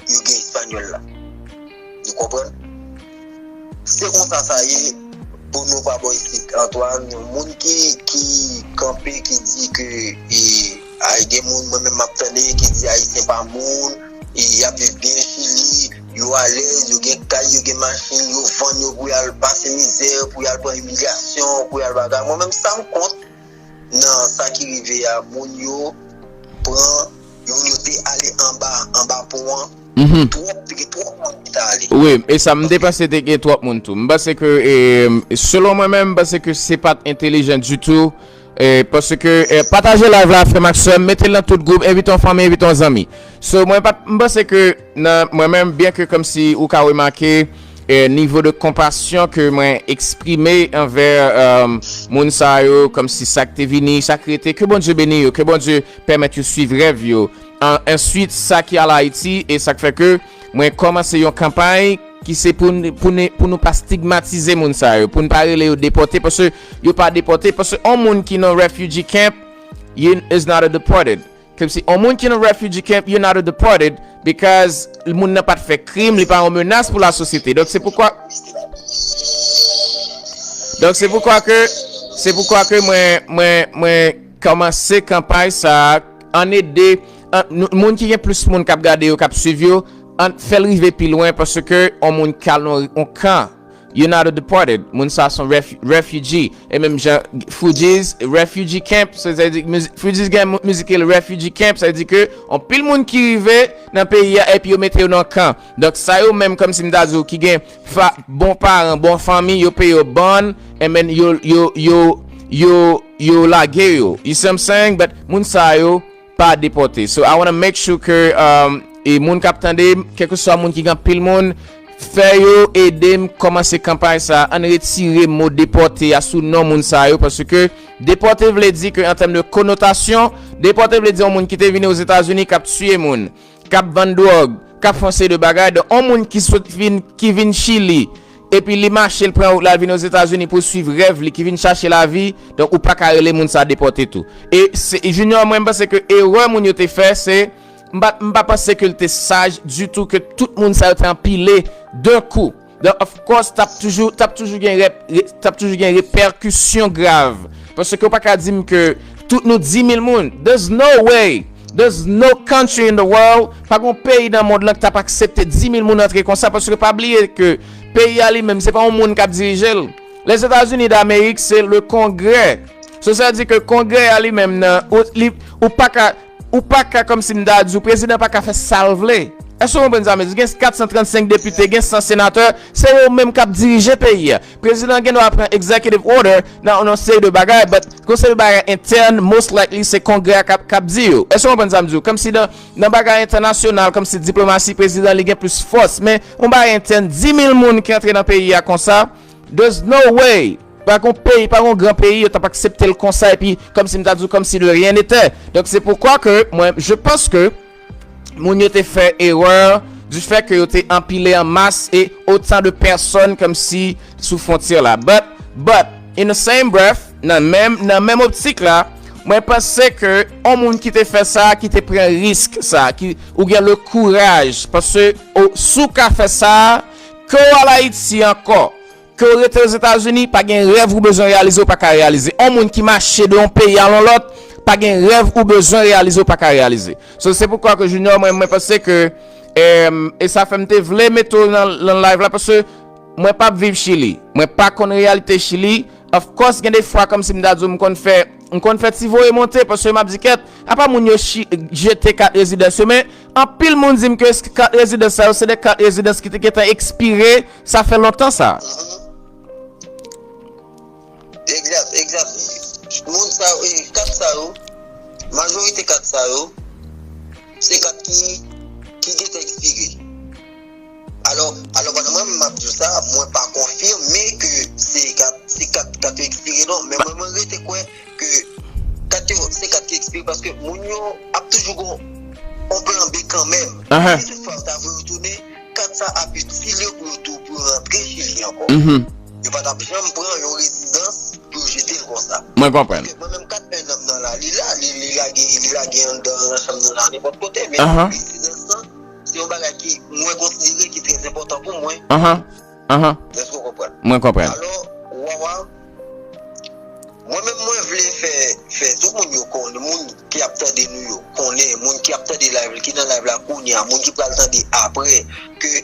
yo gen espanyòl la. Nou konprann? Se konsa sa ye pou nou pa bò isit. Antoine, yon moun ki, ki kanpe, ki di ke, e, ay, gen moun, mwen menm m ap tande, ki di Ayisyen pa moun, e y ap viv byen Chili, yo alèz, yo gen kay, yo gen machin, yo vann yo pou y al pase mizè, pou y al pran imilyasyon, pou y al bagay. Mwen menm, sa m kont nan sa ki rive a, moun yo pran, moun yo te ale anba, anba pon an, twòp, te gen twòp moun ki t ale. Wi, e sa, m te panse te gen twòp moun tou. M panse ke, e, selon mwen menm, m panse ke se pa t entelijan ditou. E, paske, e, pataje live la, frè m ak sè m, mete l nan tout gwoup, envite yon fanmi, envite yon zanmi. So, mwen pa t, m panse ke nan, mwen menm, byen ke kòmsi ou ka remake, e, nivo de konpasyon ke mwen eksprime anvè, e, moun sa yo, kòmsi sa k te vini, sa k rete, ke Bondye beni yo, ke Bondye pèmèt yo swiv rèv yo. An, answit, sa ki al Ayiti, e sa k fè ke mwen kòmanse yon kanpay ki se pou n, pou n, pou nou pa stigmatize moun sa yo, pou n pa rele yo depòte, paske yo pa depòte, paske yon moun ki nan refugee camp, you, is not a deported. Kòmsi yon moun ki nan refugee camp, you're not a deported, because moun nan pa t fè krim, li pa yon menas pou lasosyete. Donk, se poukwa, donk, se poukwa ke, se poukwa ke mwen, mwen, mwen kòmanse kanpay sa a, ann ede, an, nou, moun ki gen plis moun k ap gade yo, k ap swiv yo, ann fè l rive pi lwen, paske yon moun k al nan yon kan, you're not a deported. Moun sa a se yon ref-, refugee. E menm jan Fugees, refugee camp, se, sa vle di, mizi-, Fugees gen mizik ki rele Refugee Camp, sa vle di ke anpil moun ki rive nan peyi a epi yo mete yo nan kan. Donk, sa yo menm, kòmsi m ta di w, ki gen fa-, bon paran, bon fanmi, yo peye yo bond, and then yo, yo, yo, yo, yo lage yo. You see what I'm saying? But moun sa yo pa depòte. So, I wanna make sure ke, um, e moun k ap tande m, kèlkeswa moun ki gen anpil moun, fè yo ede m kòmanse kanpay sa, ann retire mo depòte a sou non moun sa yo, paske depòte vle di ke, an tèm de konotasyon, depòte vle di yon moun ki te vini Ozetazini k ap tiye moun, k ap vann dwòg, k ap fè yon seri de bagay, donk, yon moun ki sot vin, ki vin Chili, epi li mache, l pran wout la, l vin Ozetazini pou l swiv rèv li, ki vin chache lavi, donk, ou pa ka rele moun sa depòte tou. E se, Junior, mwen, m panse ke erè moun yo te fè, se, m pa, m pa panse ke l te saj ditou ke tout moun sa yo te anpile de kou. Donk, of course, t ap toujou, t ap toujou gen rep-, re-, t ap toujou gen repèkisyon grav. Paske w pa ka di m ke tout nou di mil moun. There's no way. There's no country in the world. Pa gen peyi nan mond lan ki t ap aksepte di mil moun antre konsa. Paske pa bliye ke peyi a li menm, se pa yon moun k ap dirije l. Lèzetazini Damerik, se le Kongrè. So, sa di ke Kongrè a li menm nan, ou, li, ou pa ka, ou pa ka, kòmsi m ta di w, prezidan pa ka fè sa l vle. Èske w konprann sa, mezanmi? Gen kat san trannsenk depite, gen san senatè, se yo menm k ap dirije peyi a. Prezidan gen dwa pran executive order nan yon seri de bagay, but yon seri de bagay entèn, most likely, se Kongrè a k ap, k ap di yo. Èske w konprann sa m di w? Kòmsi nan, nan bagay entènasyonal, kòmsi diplomasi, prezidan li gen plis fòs. Men, yon bagay entèn, di mil moun ki antre nan peyi a konsa, there's no way. Pa gon peyi, pa gon gran peyi, yo t ap aksepte l konsa, epi kòmsi m ta di w, kòmsi de rien n'était. Donk, se poukwa ke mwen, je pense que moun yo te fè erè du fait que yo te anpile an mas e otan de pèsòn kòmsi sou fwontyè la. But, but, in the same breath, nan menm, nan menm optik la, mwen panse ke yon moun ki te fè sa, ki te pran risk sa, ki, ou gen le courage, paske, o, si w ka fè sa, ke w al Ayiti ankò, ke w rete Ozetazini, pa gen rèv ou bezwen reyalize, ou pa ka reyalize. Yon moun ki mache de yon peyi al yon lòt, pa gen rèv ou bezwen reyalize, ou pa ka reyalize. So, se poukwa ke Junior, mwen, mwen panse ke, em, e sa fè m te vle mete w nan, nan live la, paske mwen p ap viv Chili. Mwen pa konn reyalite Chili. Of course, gen de fwa, kòmsi m ta di w, m konn fè, m konn fè ti voye monte, paske m ap di, kèt, apa moun yo chi-, jete kat rezidans yo, men anpil moun di m ke kat rezidans sa yo, se de kat rezidans ki te gentan ekspire, sa fè lontan sa. Egzat, egzat. Moun sa yo, e, kat sa yo, majorite kat sa yo, se kat ki, ki gentan ekspire. Alò, alò, pandan mwen menm m ap di w sa, mwen pa konfime ke se kat, se kat, kat yo ekspire non, men mwen, mwen rete kwè ke kat yo, se kat ki ekspire paske moun yo ap toujou gon on plan B kanmenm. Si toutfwa yo ta vle retounen, kat sa ap itil yo pou yo tou, pou yo rantre Chili ankò. Yo pa t ap janm pran yon rezidans pou yo jete l konsa. Mwen konprann. Paske mwen menm kat en an m nan la, li la, li, li lage, li lage anndan nan chanm nan la, nenpòt kote, men rezidans lan, se yon bagay ki mwen konsidere ki trè enpòtan pou mwen. Èske w konprann? Mwen konprann. Alò, Wawa, mwen menm mwen vle fè, fè tout moun yo konnen, moun ki ap tande nou yo konnen, moun ki ap tande live, ki nan live la kounye a, moun ki pral tande apre, ke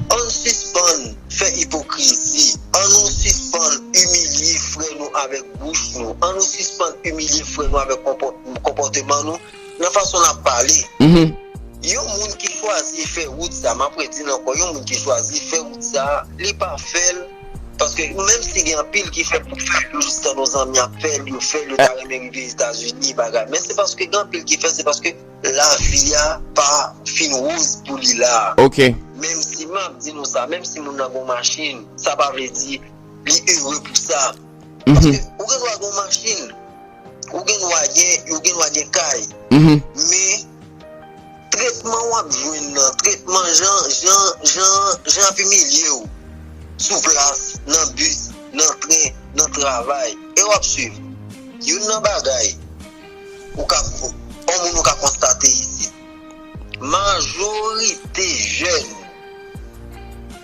ann sispann fè ipokrizi, ann nou sispann imilye frè nou avèk bouch nou, ann nou sispann imilye frè nou avèk konpò-, konpòteman nou, nan fason n ap pale. Yon moun ki chwazi fè wout sa, m ap redi l ankò, yon moun ki chwazi fè wout sa, li pa fè l, paske menm si gen anpil ki fè pou fè l, yo jis tann yon zanmi ap fè l, yo fè l, yo ta renmen rive Etazini, bagay. Men se paske gen anpil ki fè, se paske lavi a pa fin woz pou li la. Ok. Menm si m ap di nou sa, menm si moun nan gon machin, sa pa vle di li ere pou sa. Paske ou gen dwa gon machin, ou gen dwa gen, ou gen dwa gen kay. Men tretman w ap jwenn nan, tretman jan, jan, jan, jan ap imilye w sou plas, nan bis, nan tren, nan travay, e w ap swiv. Youn nan bagay ou ka, yon moun ou ka konstate isit, majorite jèn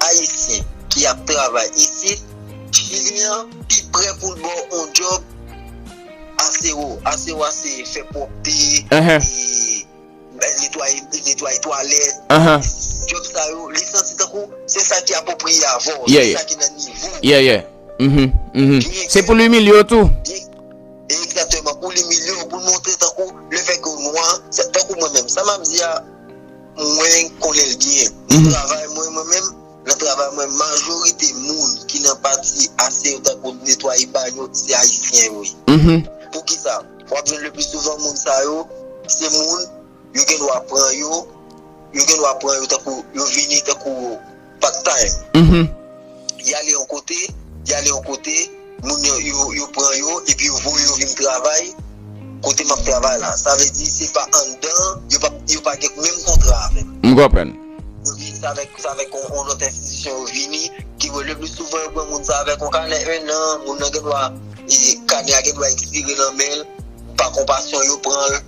ayisyen ki ap travay isit, Chilyen an pi prè pou l ba w yon djòb aseo. Aseo a se fè pwòpte, e, netwaye, netwaye twalèt. Djòb sa yo, li santi tankou se sa ki apwopriye avè w, se sa ki nan nivo w. Se pou l imilye w tou. Egzakteman, pou l imilye w, pou l montre tankou lefètke w nwa, se tankou mwen menm. Sa m ap di a, mwen konnen l byen. Nan travay mwen, mwen menm, nan travay mwen, majorite moun ki nan pati aseo tankou netwaye banyo, se ayisyen yo ye. Poukisa? W ap jwenn le pli souvan moun sa yo, se moun, yo gen dwa pran yo, yo gen dwa pran yo tankou, yo vini tankou part time. Y ale yon kote, y ale yon kote, moun yo, yo, yo pran yo, epi yo voye yo vin travay kote m ap travay la. Sa vle di se pa anndan, yo pa, yo pa gen menm kontra avè m. M konprann. sa avèk, sa avèk yon, yon lòt enstitisyon yo vini, ki wè le pli souvan yo pran moun sa avèk yon kanè en an, moun nan gen dwa, e, kanè a gen dwa ekspire nan men l, pa konpasyon yo pran l.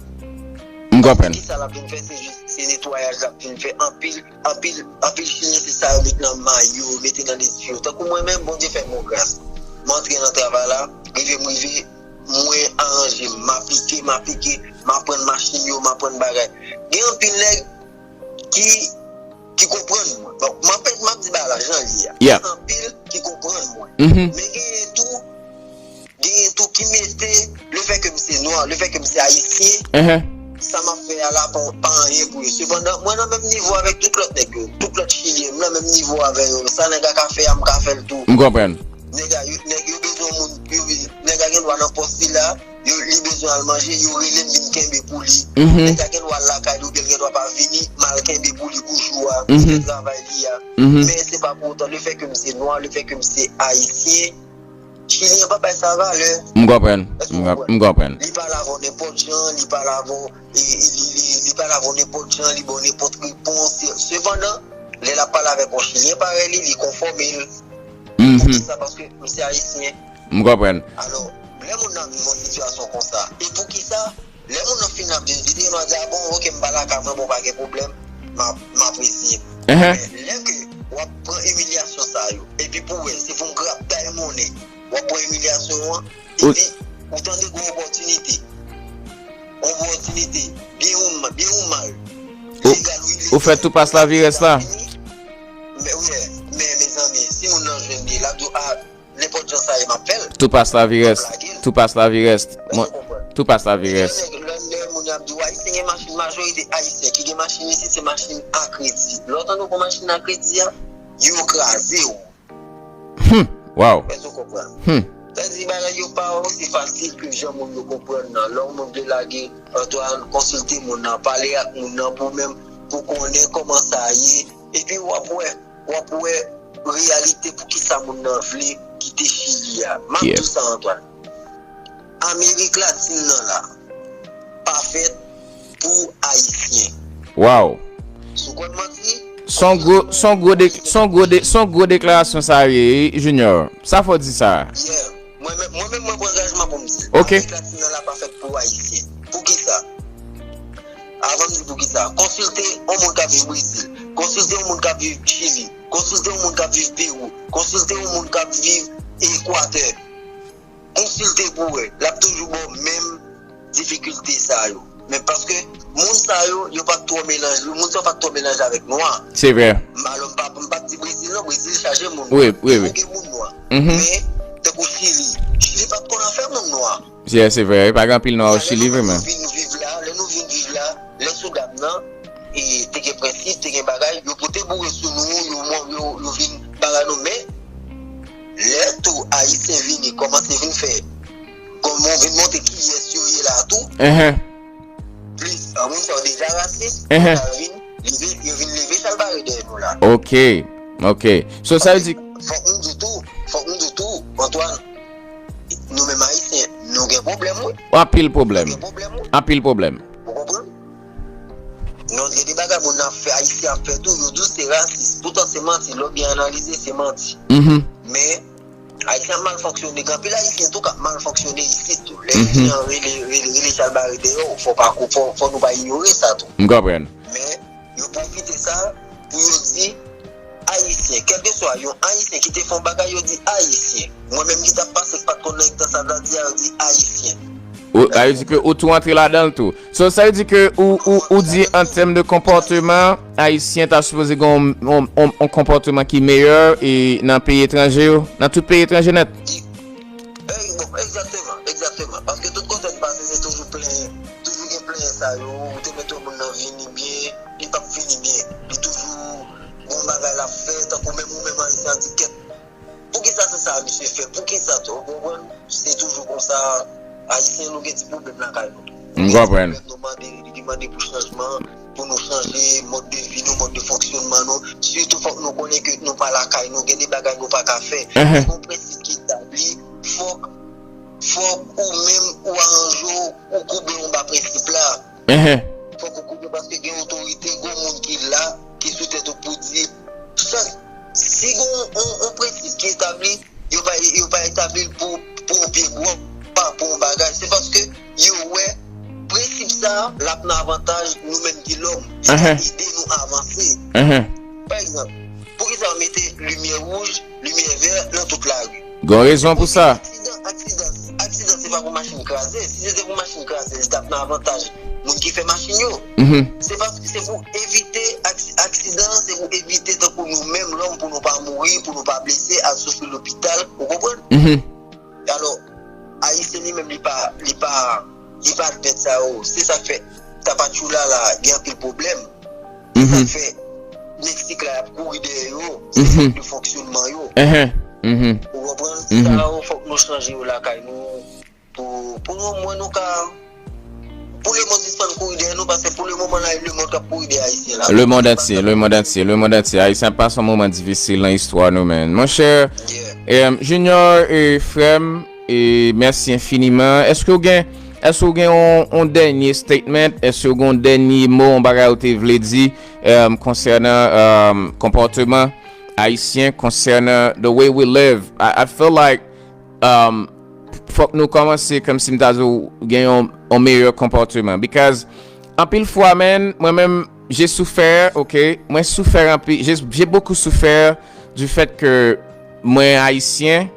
M konprann. Kisa l ap vin fè, se jis, se netwayaj l ap vin fè. Anpil, anpil, anpil Chilyen, se sa yo met nan mayo, yo mete nan lespri yo. Tankou mwen menm, Bondye fè m yon gras. M antre nan travay la, rive m rive, mwen aranje m, m aplike, m aplike, m aprann machin yo, m aprann bagay. Gen anpil nèg ki, ki konprann mwen. Bon, m ap, m ap di bagay la jan l ye a. Yeah. Gen anpil ki konprann mwen. Mhm. Men genyen tou, genyen tou ki mete lefètke m se nwa, lefètke m se ayisyen, mhm, sa m ap fè a la pa, pa anyen pou yo. Sepandan, mwen nan menm nivo avèk tout lòt nèg yo, tout lòt Chilyen, m nan menm nivo avè yo. Sa nèg la ka fè a, m ka fè l tou. M konprann. Nèg a, yo, nèg yo bezwen moun, yo, nèg la gen dwa nan pòs li la, yo, li bezwen al manje, yo rele m vin kenbe pou li. Mhm. Nèg la gen dwa al lakay li, oubyen l gen dwa pa vini, m al kenbe pou li pou jou a, li fè, mhm, travay li a. Mhm. Men se pa pou otan, lefètke m se nwa, lefètke m se ayisyen, Chilyen pa bay sa valè. M konprann. Èske w konprann? M konprann. Li pale avè w nenpòt jan, li pale avè w, e, e, li, li, li pale avè w nenpòt jan, li ba w nenpòt repons. Sepandan, lè l ap pale avèk yon Chilyen parèy li, li konfòme l. Mhm. Poukisa? Paske m se ayisyen. M konprann. Alò, lè moun nan viv yon sitiyasyon konsa, e poukisa? Lè moun nan fin ap di l, li te gentan di, "A bon, oke, m pa lakay mwen, bon, pa gen pwoblèm, m ap, m ap reziye m." Ehe. Men lè ke w ap pran imilyasyon sa yo, epi pou w wè, se pou w graptay monnen, w ap pran imilyasyon an, ou, epi ou tande gen yon opòtinite, yon opòtinite, byen ou, byen ou mal, ou, legal ou ilegal, ou fè tou pas lavirès la. Men, wi, men, mezanmi, si moun nan jwenn li, l ap di w, a, nenpòt jan sa ye, m ap fè l. Tou pas lavirès. M ap lage l. Tou pas lavirès. Èske w konprann? Tou pas lavirès. Lè, lè, lè moun yo ap di w ayisyen gen machin, majorite ayisyen ki gen machin isit, se machin a kredi. Lè w tande w pran machin a kredi a, yo kraze w. Hmm. Wow. Èske w konprann? Hmm. Sa di bagay yo pa osi fasil ke jan moun yo konprann nan. Lè yon moun vle lage, Antoine, konsilte moun nan, pale ak moun nan pou menm, pou konnen kòman sa ye. Epi w ap wè, w ap wè reyalite poukisa moun nan vle kite Chili a. M ap di w sa, Antoine. Amerik Latin nan la pa fèt pou Ayisyen. Wow. Si w konn manti, se yon gwo, se yon gwo de-, se yon gwo de-, se yon gwo deklarasyon sa ye, Junior. Sa fò di sa. Yeah. Mwen menm, mwen menm, mwen pran angajman pou m di. Ok. Amerik Latin nan la pa fèt pou Ayisyen. Poukisa? Avan m di poukisa, konsilte yon moun k ap viv Brezil, konsilte yon moun k ap viv Chili, konsilte yon moun k ap viv Pewou, konsilte yon moun k ap viv Ekwatè. Konsilte pou wè, l ap toujou ba w menm difikilte sa yo. Men paske moun sa yo, yo pa t twò melanje, moun sa yo pa t twò melanje avèk nwa. Se vre. M, alò, m pa, m pa t di Brezil non, Brezil chaje moun nwa. Wi, wi, wi. Yo gen moun nwa. Mhm. Men, tankou Chili, Chili pa t konn afè moun nwa. Yeah, se vre, pa gen anpil nwa o Chili, vre, men. Yo vin viv la, lè nou vin viv la, lè sou dam nan, e, te gen prensip, te gen bagay, yo pote boure sou nou, yo, yo, yo vin bagay nou, men, lè tou Ayisyen vini, kòmanse vin fè, kòman vin montre kiyès yo ye la tou, mhm, plis, a, moun sa yo deja rasis, mhm, sa vin, leve, yo vin leve chalbare dèyè nou la. Ok, ok. So, sa vle di. Fòk m di tou, fòk m di tou, Antoine, nou menm Ayisyen, nou gen pwoblèm, wi. Anpil pwoblèm. Nou gen pwoblèm, wi. Anpil pwoblèm. Ou konprann? Non, gen de bagay moun ap fè, Ayisyen ap fè tou, yo di w se rasis. Poutan se manti, lè w byen analize, se manti. Mhm. Men, Ayisyen ap mal fonksyone. Gen anpil Ayisyen tou k ap mal fonksyone isit tou. Lè, mhm, yo rele, rele, rele chalbare deyò, fò pa, fò, fò nou pa inyore sa tou. M konprann. Men, yo pwofite sa pou yo di Ayisyen. Kèlkeswa yon Ayisyen ki te fè yon bagay, yo di Ayisyen. Mwen menm ki t ap pase, k pa t konn nan tan sa, ta di a, yo di Ayisyen. Ou, sa vle di ke ou tou antre ladan l tou. So, sa vle di ke ou, ou, ou di an tèm de konpòteman, Ayisyen ta sipoze gen yon, yon, yon, yon konpòteman ki meyè e nan peyi etranje yo, nan tout peyi etranje nèt. E, bon, egzakteman, egzakteman. Paske tout kote n pase, se toujou plenyen, toujou gen plenyen sa yo, ou te mete yon moun nan vini byen, li p ap vini byen. Li toujou gon bagay l ap fè, tankou menm ou menm Ayisyen an di kèt. Poukisa se sa misye fè? Poukisa tou? Ou konprann? Se toujou konsa. Ayisyen, nou gen ti pwoblèm lakay nou tou. M konprann. Nou mande, li mande pou chanjman, pou nou chanje mòd de vi nou, mòd de fonksyonman nou. Sitou, fòk nou konnen ke nou pa lakay nou, gen de bagay nou pa ka fè. Ehn. Gen yon prensip ki etabli, fòk, fòk ou menm ou aranje w, ou koube w anba prensip la. Ehn. Fòk ou konnen paske gen otorite, gen moun ki la, ki sou tèt ou, pou di, chak, si gen yon, yon, yon prensip ki etabli, yo pa, yo pa etabli l pou, pou yon pye bwa, pou yon bagay. Se paske yo wè prensip sa a, l ap nan avantaj nou menm ki lòm. Li ka ede nou avanse. Pa egzanp, poukisa yo mete limyè wouj, limyè vè nan tout lari? Gen yon rezon pou sa. Aksidan, aksidan, aksidan se pa pou machin kraze. Si se te pou machin kraze, li t ap nan avantaj moun ki fè machin yo. Se pa, se pou evite aksidan, se pou evite tankou nou menm lòm, pou nou pa mouri, pou nou pa blese, al soufri lopital, ou konprann? Alò, Ayisyen li menm li pa, li pa, li pa admèt sa yo. Se sa k fè Tapatchoula la gen anpil pwoblèm. Se sa k fè Meksik la y ap kouri dèyè yo. Se fòt de fonksyonman yo. Ou konprann? Sa yo fòk nou chanje yo lakay nou. Pou, pou nou, mwen nou ka, pou lemonn sispann kouri dèyè nou, paske pou lemoman la, e lemonn k ap kouri dèyè Ayisyen la. Le monde entier, le monde entier, le monde entier. Ayisyen ap pase yon moman difisil nan istwa nou, man. Monchè, em, Junior e frè m, e mèsi enfiniman. Èske w gen, èske w gen yon, yon dènye statement? Èske w gen yon dènye mo, yon bagay ou te vle di, em, konsènan, em, konpòteman ayisyen, konsènan the way we live? I, I feel like, um, fòk nou kòmanse kòmsi m ta di w gen yon, yon meyè konpòteman. Because anpil fwa, man, mwen menm, j'ai souffert, ok? Mwen soufè anpil, j'ai, j'ai beaucoup souffert du fait que mwen ayisyen.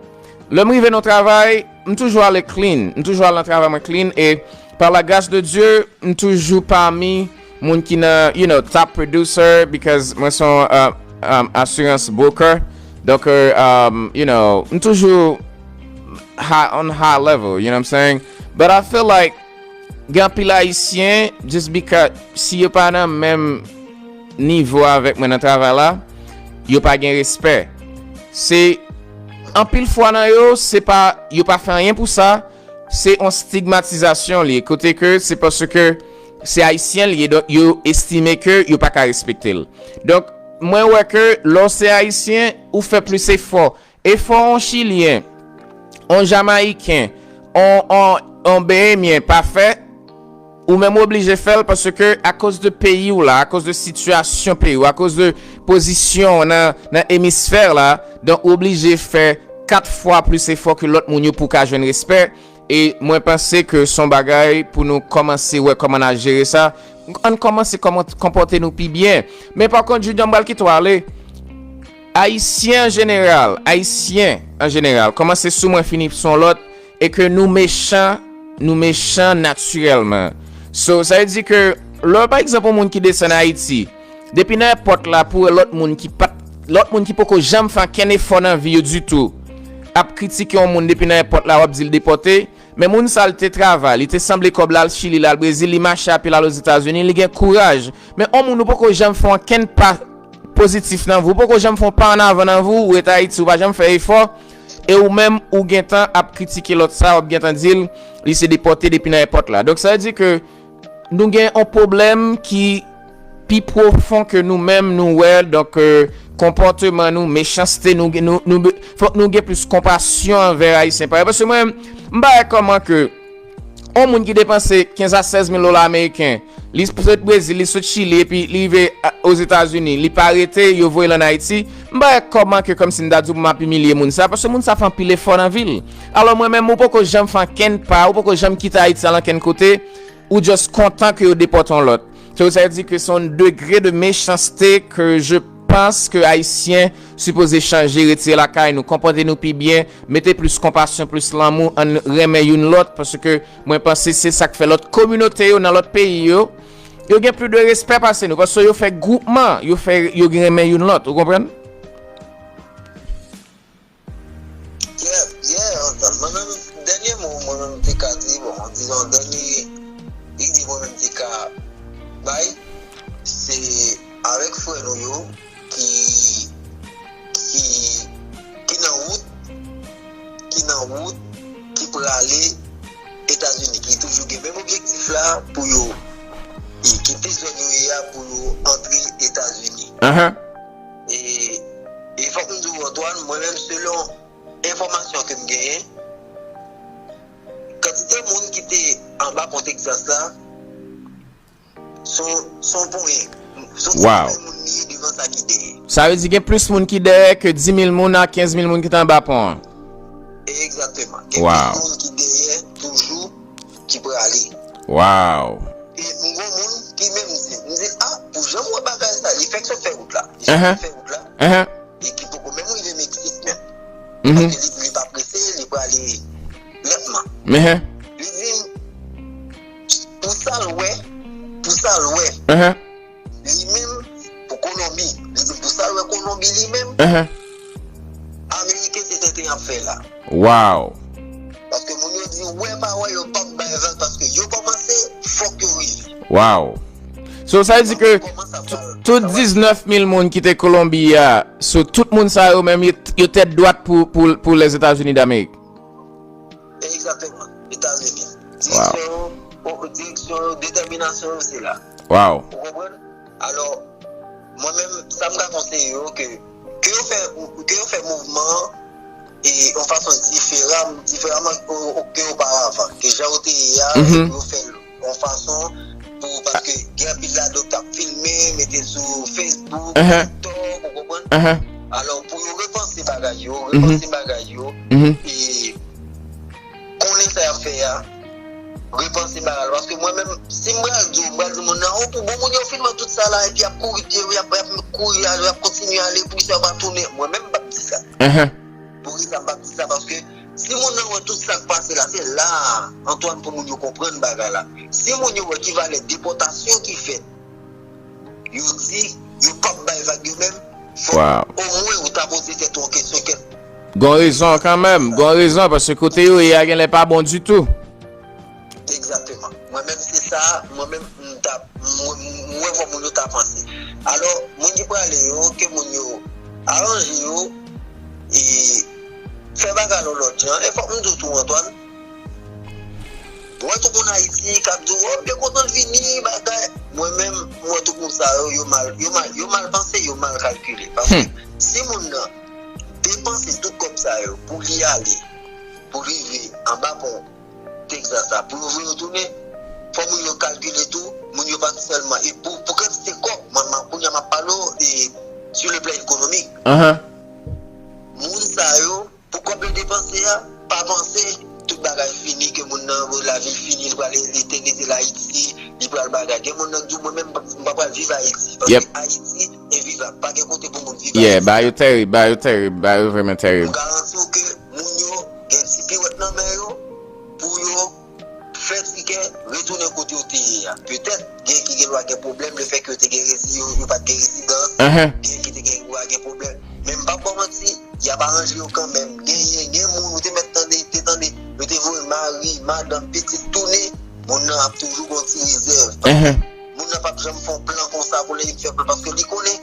Lè m rive nan travay, m toujou ale clean. M toujou al nan travay mwen clean. E par la grâce de Dieu, m toujou pami moun ki nan, you know, top producer, because mwen se yon, uh, um, assurance broker. Donk, uh, um, you know, m toujou high, on high level, you know what I'm saying? But I feel like gen anpil Ayisyen, just because si yo pa nan menm nivo avèk mwen nan travay la, yo pa gen respè. Se anpil fwa nan yo, se pa, yo pa fè anyen pou sa, se yon stigmatizasyon li ye, kote ke se paske se Ayisyen li ye, donk yo estime ke yo pa ka respekte l. Donk, mwen wè ke lè w se Ayisyen, ou fè plis efò. Efò yon Chilyen, yon Jamayiken, yon, yon, yon Behemyen pa fè, ou menm ou oblije fè l paske akoz de peyi w la, akoz de sitiyasyon peyi w, akoz de pozisyon w nan, nan emisfè la, donk ou oblije fè kat fwa plis efò ke lòt moun yo pou w ka jwenn respè. E mwen panse ke se yon bagay pou nou kòmanse wè kòman n a jere sa. Ann kòmanse kòman, konpòte nou pi byen. Men pa kont, Junior, m pral kite w ale. Ayisyen an jeneral, Ayisyen an jeneral, kòmanse sou mwen fini sou yon lòt, e ke nou mechan, nou mechan natirèlman. So, sa vle di ke, lè, pa egzanp, yon moun ki desann Ayiti, depi nan èpòt la, pou wè lòt moun ki pa t, lòt moun ki poko janm fè ankenn efò nan vi yo ditou, ap kritike yon moun depi nan èpòt la, w ap di l depòte, men moun sa, li te travay, li te sanble kòb l al Chili, l al Brezil, li mache a pye, l al Ozetazini, li gen kouraj. Men yon moun ou poko janm fè ankenn pa pozitif nan vi w, ou poko janm fè yon pa an avan nan vi w, ou ret Ayiti, ou pa janm fè efò, e ou menm, ou gentan ap kritike lòt sa, w ap gentan di l, li se depòte depi nan èpòt la. Donk, sa vle di ke nou gen yon pwoblèm ki pi pwofon ke nou menm nou wè, donk, euh, konpòteman nou, mechanste nou, nou, nou, fòk nou gen plis konpasyon anvè Ayisyen parèy. Paske mwen, m pa wè kòman ke yon moun ki depanse kenz a sèz mil dola ameriken, li sot Brezil, li sot Chili, epi li rive a, Ozetazini, li pa rete, yo voye l ann Ayiti, m pa wè kòman ke kòmsi m ta di w pou m ap imilye moun sa, paske moun sa fè anpil efò nan vi l. Alò mwen menm, ou poko janm fè ankenn pa, ou poko janm kite Ayiti al ankenn kote, ou just kontan ke yo depòte yon lòt. So, sa vle di ke se yon degre de mechanste ke je pense ke Ayisyen sipoze chanje, retire lakay nou, konpòte nou pi byen, mete plis konpasyon, plis lanmou, ann renmen youn lòt, paske mwen panse se sa k fè lòt kominote yo nan lòt peyi yo, yo gen plis de respè pase nou, paske yo fè gwoupman, yo fè, yo renmen youn lòt, ou konprann? Yeah, yeah, mwen menm, dènye mo mwen menm te ka di, bon, dizon, dènye ide mwen menm te ka bay, se avèk frè nou yo ki, ki, ki nan wout, ki nan wout, ki prale Etazini, ki toujou gen menm objektif la pou yo, e kite zòn yo ye a pou yo antre Etazini. E, e fòk m di w, Antoine, mwen menm, selon enfòmasyon ke m genyen, kantite moun ki te anba pon Texas la, se yon, se yon ponyen. Se yon ti ponyen moun li ye devan sa ki dèyè. Sa vle di gen plis moun ki dèyè ke dis mil moun a kenz mil moun ki t anba pon an. Egzakteman. Gen plis moun ki dèyè toujou ki prale. Wow. E m gon moun ki menm di, m di, ah, pou jan m wè bagay sa, li fèk sot fè wout la. Li sot fè wout la. E ki poko menm rive Meksik menm. Paske li, li pa prese, li prale lantman. Li di m, pou sa l wè, pou sa l wè, li menm, pou Kolonbi, li di m, pou sa l wè Kolonbi li menm, Ameriken se tenten y ap fè la. Wow. Paske moun yo di, wè pa wè, yo p ap bay vag, paske yo kòmanse, fòk yo rive. Wow. So, sa vle di ke tout diznèf mil moun ki te Kolonbi a, so, tout moun sa yo menm, yo, yo tèt dwat pou, pou, pou Lèzetazini Damerik. Egzakteman. Etazini. Direksyon yo, direksyon yo, detèminasyon yo, se la. Wow. Ou konprann? Alò, mwen menm, sa m ka konseye yo, ke, ke yo fè, ke yo fè mouvman an e yon fason diferan, diferaman ke oparavan, ke jan yo te ye a, pou yo fè l yon fason pou, paske gen anpil ladan k ap filme, mete sou Facebook, TikTok, ou konprann? Alò, pou yo repanse bagay yo, repanse bagay yo, e konnen sa y ap fè a, repanse bagay la. Paske mwen menm, si m pral di w, m pral di moun nan, o, pou bon moun yo fin wè tout sa la, epi y ap kouri pye, y ap, y ap kouri, y ap kontinye ale, poukisa yo pa tounen? Mwen menm, m p ap di sa. Poukisa m p ap di sa? Paske si moun nan wè tout sa k pase la, se la a, Antoine, pou moun yo konprann bagay la. Si moun yo wè ki valè depòtasyon ki fèt, yo di yo p ap bay vag yo menm, fòk omwen ou ta poze tèt ou yon kesyon kèt. Gon rezon kanmenm, gon rezon, paske kote yo ye a genlè pa bon ditou. Egzakteman. Mwen menm se sa, mwen menm m t ap, mwen, mwen wè moun yo ta panse. Alò, moun ki prale yo, ke moun yo aranje yo, e fè bagay yon lòt jan. E fòk m di w tou, Antoine, mwen tou moun Ayiti k ap di w, o, m te kontan vini, bagay. Mwen menm, mwen tou moun sa yo, yo mal, yo mal, yo mal panse, yo mal kalkile. Paske si moun nan depanse tout kòb sa yo pou li ale, pou li rive anba pon Texas la, pou yo voye yo tounen, fò moun yo kalkile tou, moun yo pa t sèlman, e pou, pou kantite kòb, mwen, mwen, kounye a m ap pale w, e sur le plan économique. Moun sa yo, pou kòb yo depanse a, pa panse tout bagay fini, ke moun nan, lavi l fini, li pral etenite l Ayiti, li pral bagay. Gen moun nan k di w, mwen menm, m pa pral viv Ayiti, paske Ayiti envivab, pa gen kote pou moun viv Ayiti. Yeah, bagay yo tèrib, bagay yo tèrib, bagay yo vrèman tèrib. M garanti w ke moun yo gen ti piwèt nan men yo, pou yo fè tikè, retounen kote yo te ye a. Petèt, gen ki gen dwa gen pwoblèm, lefètke yo te gen rezi-, yo, yo pa t gen rezidans, gen ki te gen dwa gen pwoblèm. Men m p ap ba w manti, y ap aranje yo kanmenm. Genyen, gen moun ou te mèt tande, te tande, yo te voye mari, madanm, pitit tounen, moun nan ap toujou gon ti rezèv. Paske moun nan p ap janm fè yon plan konsa pou lè li fè plan, paske li konnen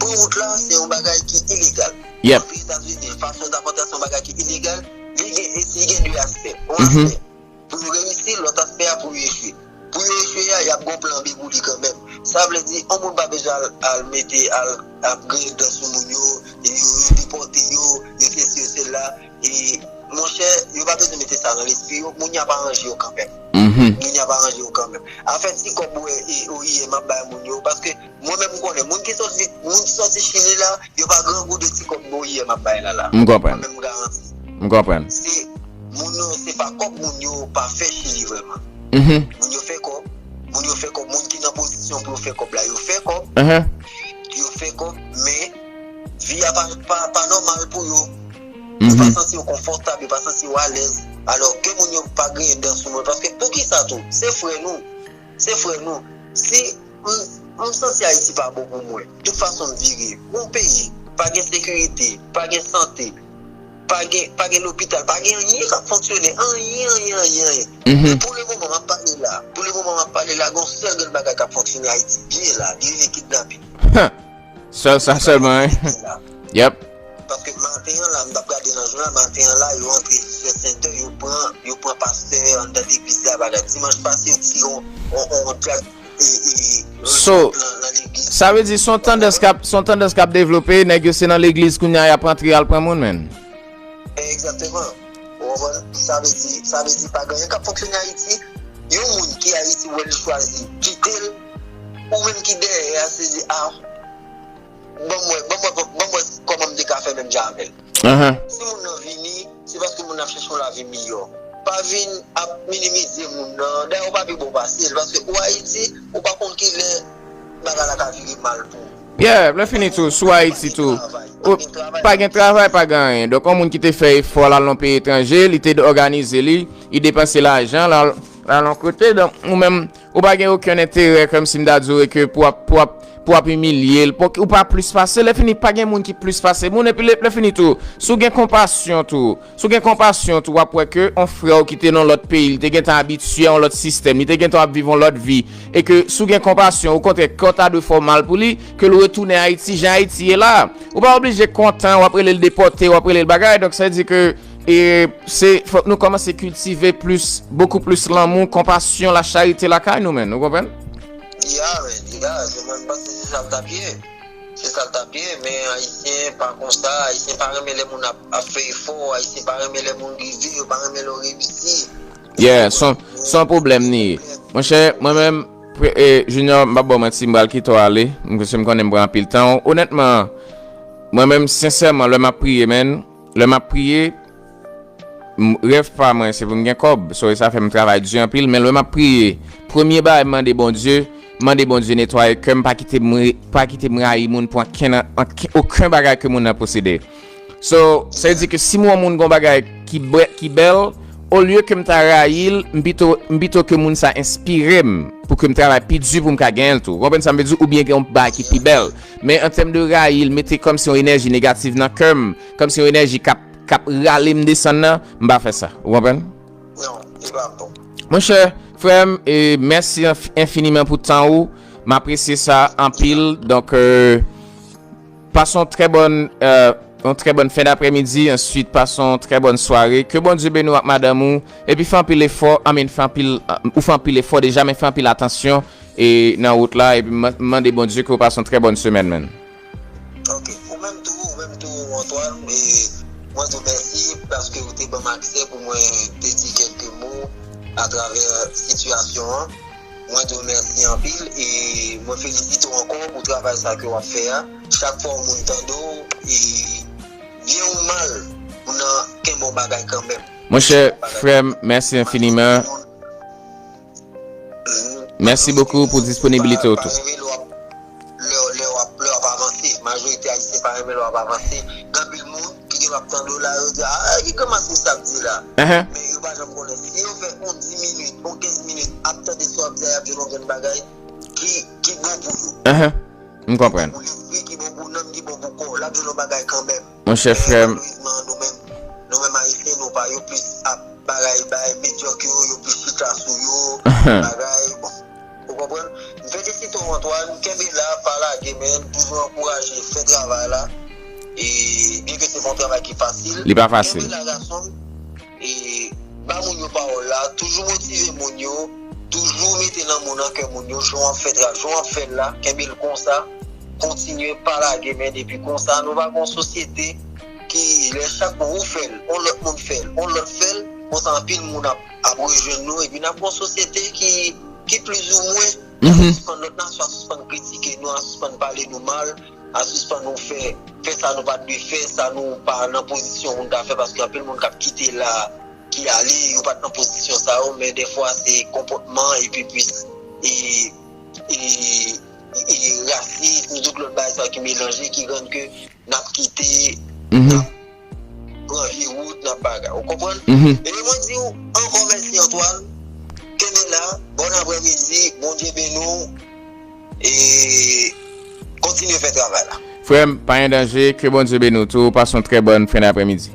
pran wout la, se yon bagay ki ilegal. Antre Etazini, fason depòtasyon, bagay ki ilegal, li gen, e si gen de aspè. Yon aspè pou yo reyisi, lòt aspè a pou yo echwe. Pou yo echwe a, y ap gon plan B pou li kanmenm. Sa vle di, yon moun pa bezwen al, al mete, al, ap griyen dan sou moun yo, e yo, yo depòte yo, yo sesi, yo sela. E, monchè, yo pa bezwen mete sa nan lespri yo, moun yo ap aranje yo kanmenm. Moun yo ap aranje yo kanmenm. Afè ti kòb, wè, e, O I M ap bay moun yo, paske mwen menm m konnen, moun ki sòti, moun ki sòti Chili la, yo pa grangou de ti kòb O I M ap bay la la. M konprann. Mwen menm m garanti. M konprann. Se, moun yo, se pa kòb moun yo pa fè Chili vrèman. Moun yo fè kòb, moun yo fè kòb, moun ki nan pozisyon pou yo fè kòb la, yo fè kòb. Yo fè kòb, men vi a pa, pa, pa nòmal pou yo. Yo pa santi yo konfòtab, yo pa santi yo alèz. Alò, ke moun yo pa griyen dan sou mwen, paske poukisa tou? Se frè nou. Se frè nou. Si m, m santi Ayiti pa bon pou mwen, tout fason m vire, yon peyi pa gen sekirite, pa gen sante, pa gen, pa gen lopital, pa gen anyen k ap fonksyone, anyen, anyen, anyen, anyen. E pou le moman m ap pale la, pou le moman m ap pale la, gen yon sèl grenn bagay k ap fonksyone Ayiti byen la, li rele kidnapin. Sèl sa sèlman, hein? Yep. Paske maten an la, m t ap gade nan jounal, maten an la, yo antre vizitè sentè, yo pran, yo pran pastè anndan legliz la, bagay. Dimanch pase, yo tire yon, yon, yon, yon djak, e, e, So, nan, nan legliz. Sa vle di, se yon tandans k ap, se yon tandans k ap devlope, nèg yo se nan legliz kounye a, y ap antre al pran moun, menn. Egzakteman. Ou konprann? Sa vle di, sa vle di, pa gen anyen k ap fonksyone Ayiti. Yon moun ki Ayiti, wè li chwazi kite l, ou menm ki dèyè a, se di, a, ban m wè, ban m wè, ban m wè kòman m te ka fè menm jan avè l. Ahan. Si moun nan vini, se paske moun nan ap chèche yon lavi miyò. Pa vin ap minimize moun nan. Dayè, ou pa pi bon pase l, paske ou Ayiti, ou pa konn kilè bagay la ka vire mal pou ou. Yeah, lè fini tou, sou Ayiti tou. Ou pa gen travay, pa gen anyen. Donk, yon moun ki te fè efò l al nan peyi etranje, li te òganize li, li depanse lajan, l al, l al yon kote. Donk, ou menm, ou pa gen okenn enterè, kòmsi m ta di w, e ke pou w ap, pou w ap, pou w ap imilye l, pou, ou pa plis pase, lè fini, pa gen moun ki plis pase moun, epi lè, lè fini tou, si w gen konpasyon tou, Si w gen konpasyon tou, w ap wè ke yon frè w ki te nan lòt peyi, li te gentan abitye a yon lòt sistèm, li te gentan ap viv yon lòt vi, e ke si w gen konpasyon, okontrè, kè w ta dwe fè w mal pou li, ke l retounen Ayiti, jan Ayiti ye la. Ou pa oblije kontan, w ap rele l depòte, w ap rele l bagay, donk sa vle di ke, e, se, fòk nou kòmanse kiltive plis, bokou plis lanmou, konpasyon, lacharite lakay nou, menn, ou konprann? Ya, men, ya, se mwen, m panse se sa l t ap ye. Se sa l t ap ye, men Ayisyen pa konsa, Ayisyen pa renmen lè moun ap, ap fè efò, Ayisyen pa renmen lè moun rive, yo pa renmen lè w reyisi. Yeah, se yon, se yon pwoblèm li ye. Monchè, mwen menm, pre- e, Junior, m p ap ba w manti, m pral kite w ale, m, paske m konnen m pran anpil tan w. Onètman, mwen menm, sensèman, lè m ap priye, menn, lè m ap priye, M- rèv pa mwen, se pou m gen kòb. So, e sa fè m travay di anpil, men lè m ap priye, premye bagay m mande Bondye, m mande Bondye netwaye kè m, pa kite m re- pa kite m rayi moun pou ankenn, anken- okenn bagay ke moun nan posede. So, sa vle di ke si m wè yon moun gon bagay ki bè- ki bèl, olye ke m ta rayi l, m pito, m pito ke moun sa enspire m pou ke m travay pi di pou m ka genyen l tou. Ou konprann sa m vle di? Oubyen gen yon bagay ki pi bèl. Men an tèm de rayi l, mete kòmsi yon enèji negatif nan kè m, kòmsi yon enèji k ap k ap rale m desann nan, m pa fè sa. Ou konprann? Non, li pa bon. Monchè, frè m, e, mèsi enf- enfiniman pou tan ou. M apresye sa anpil. Donk, e, pase yon trè bòn, e, yon trè bòn fen daprèmidi. Answit, pase yon trè bòn sware. Ke Bondye beni w ak madanm ou. Epi fè anpil efò. I mean, fè anpil, ou fè anpil efò deja, men fè anpil atansyon, e, nan wout la. Epi m- mande Bondye ke w pase yon trè bòn semèn, menn. Ok. Ou menm tou, ou menm tou, Antoine, e mwen di w mèsi paske ou te ban m aksè pou mwen te di kèlke mo atravè sitiyasyon an. Mwen di w mèsi anpil e mwen felisite w ankò pou travay sa ke w ap fè a. Chak fwa yon moun tande w, e byen ou mal, ou nan kenbe yon bagay kanmenm. Monchè, frè m, mèsi enfiniman. Mèsi bokou pou disponibilite w tou. Pa renmen lè w ap, lè, lè w ap, lè w ap avanse. Majorite Ayisyen pa renmen lè w ap avanse. Gen anpil moun ki gen ap tande w la, yo di, "Ah, ki granmasye sa ap di la?" Men yo pa janm konnen. Si yo fè yon dis minit, yon kenz minit, ap tande sa w ap di a, y ap jwenn yon grenn bagay ki, ki bon pou yo. M konprann. Pou lespri, ki bon pou nanm, ki bon pou kò. L ap jwenn yon bagay kanmenm. Monchè, frè m. Men malerezman, nou menm, nou menm Ayisyen, nou pa, yo plis ap bagay, bagay medyòk yo, yo plis chita sou yo, bagay, bon. Ou konprann? M felisite w, Antoine. Kenbe la, pa lage, men toujou ankouraje, fè travay la. E byen ke se pa yon travay ki fasil. Li pa fasil. Kenbe la, gason m. E ba moun yo pawòl la, toujou motive moun yo, toujou mete lanmou nan kè moun yo, jan w ap fè tra- jan w ap fè l la, kenbe l konsa, kontinye, pa lage men, depi konsa, nou va gen yon sosyete ki, lè chak moun ou fè l, yon lòt moun fè l, yon lòt fè l, konsa anpil moun ap, ap rejwenn nou, epi n ap gen yon sosyete ki, ki plizoumwen, n ap sispann lòt nasyon, ap sispann kritike nou, ap sispann pale nou mal, a sispann nou fè, fè sa nou pa t dwe fè, sa nou pa nan pozisyon pou n ta fè, paske anpil moun k ap kite la, ki ale, yo pa t nan pozisyon sa yo, men dèfwa se konpòtman epi plis e, e, e, e rasis, tout lòt bagay sa yo ki melanje, ki rann ke n ap kite, n ap pran vye wout, n ap bagay. Ou konprann? E mwen di w ankò mèsi, Antoine. Kenbe la, bòn aprèmidi, Bondye beni w. E kontinye fè travay la. Frè m, pa gen danje, ke Bondye beni w tou, pase yon trè bòn fen daprèmidi.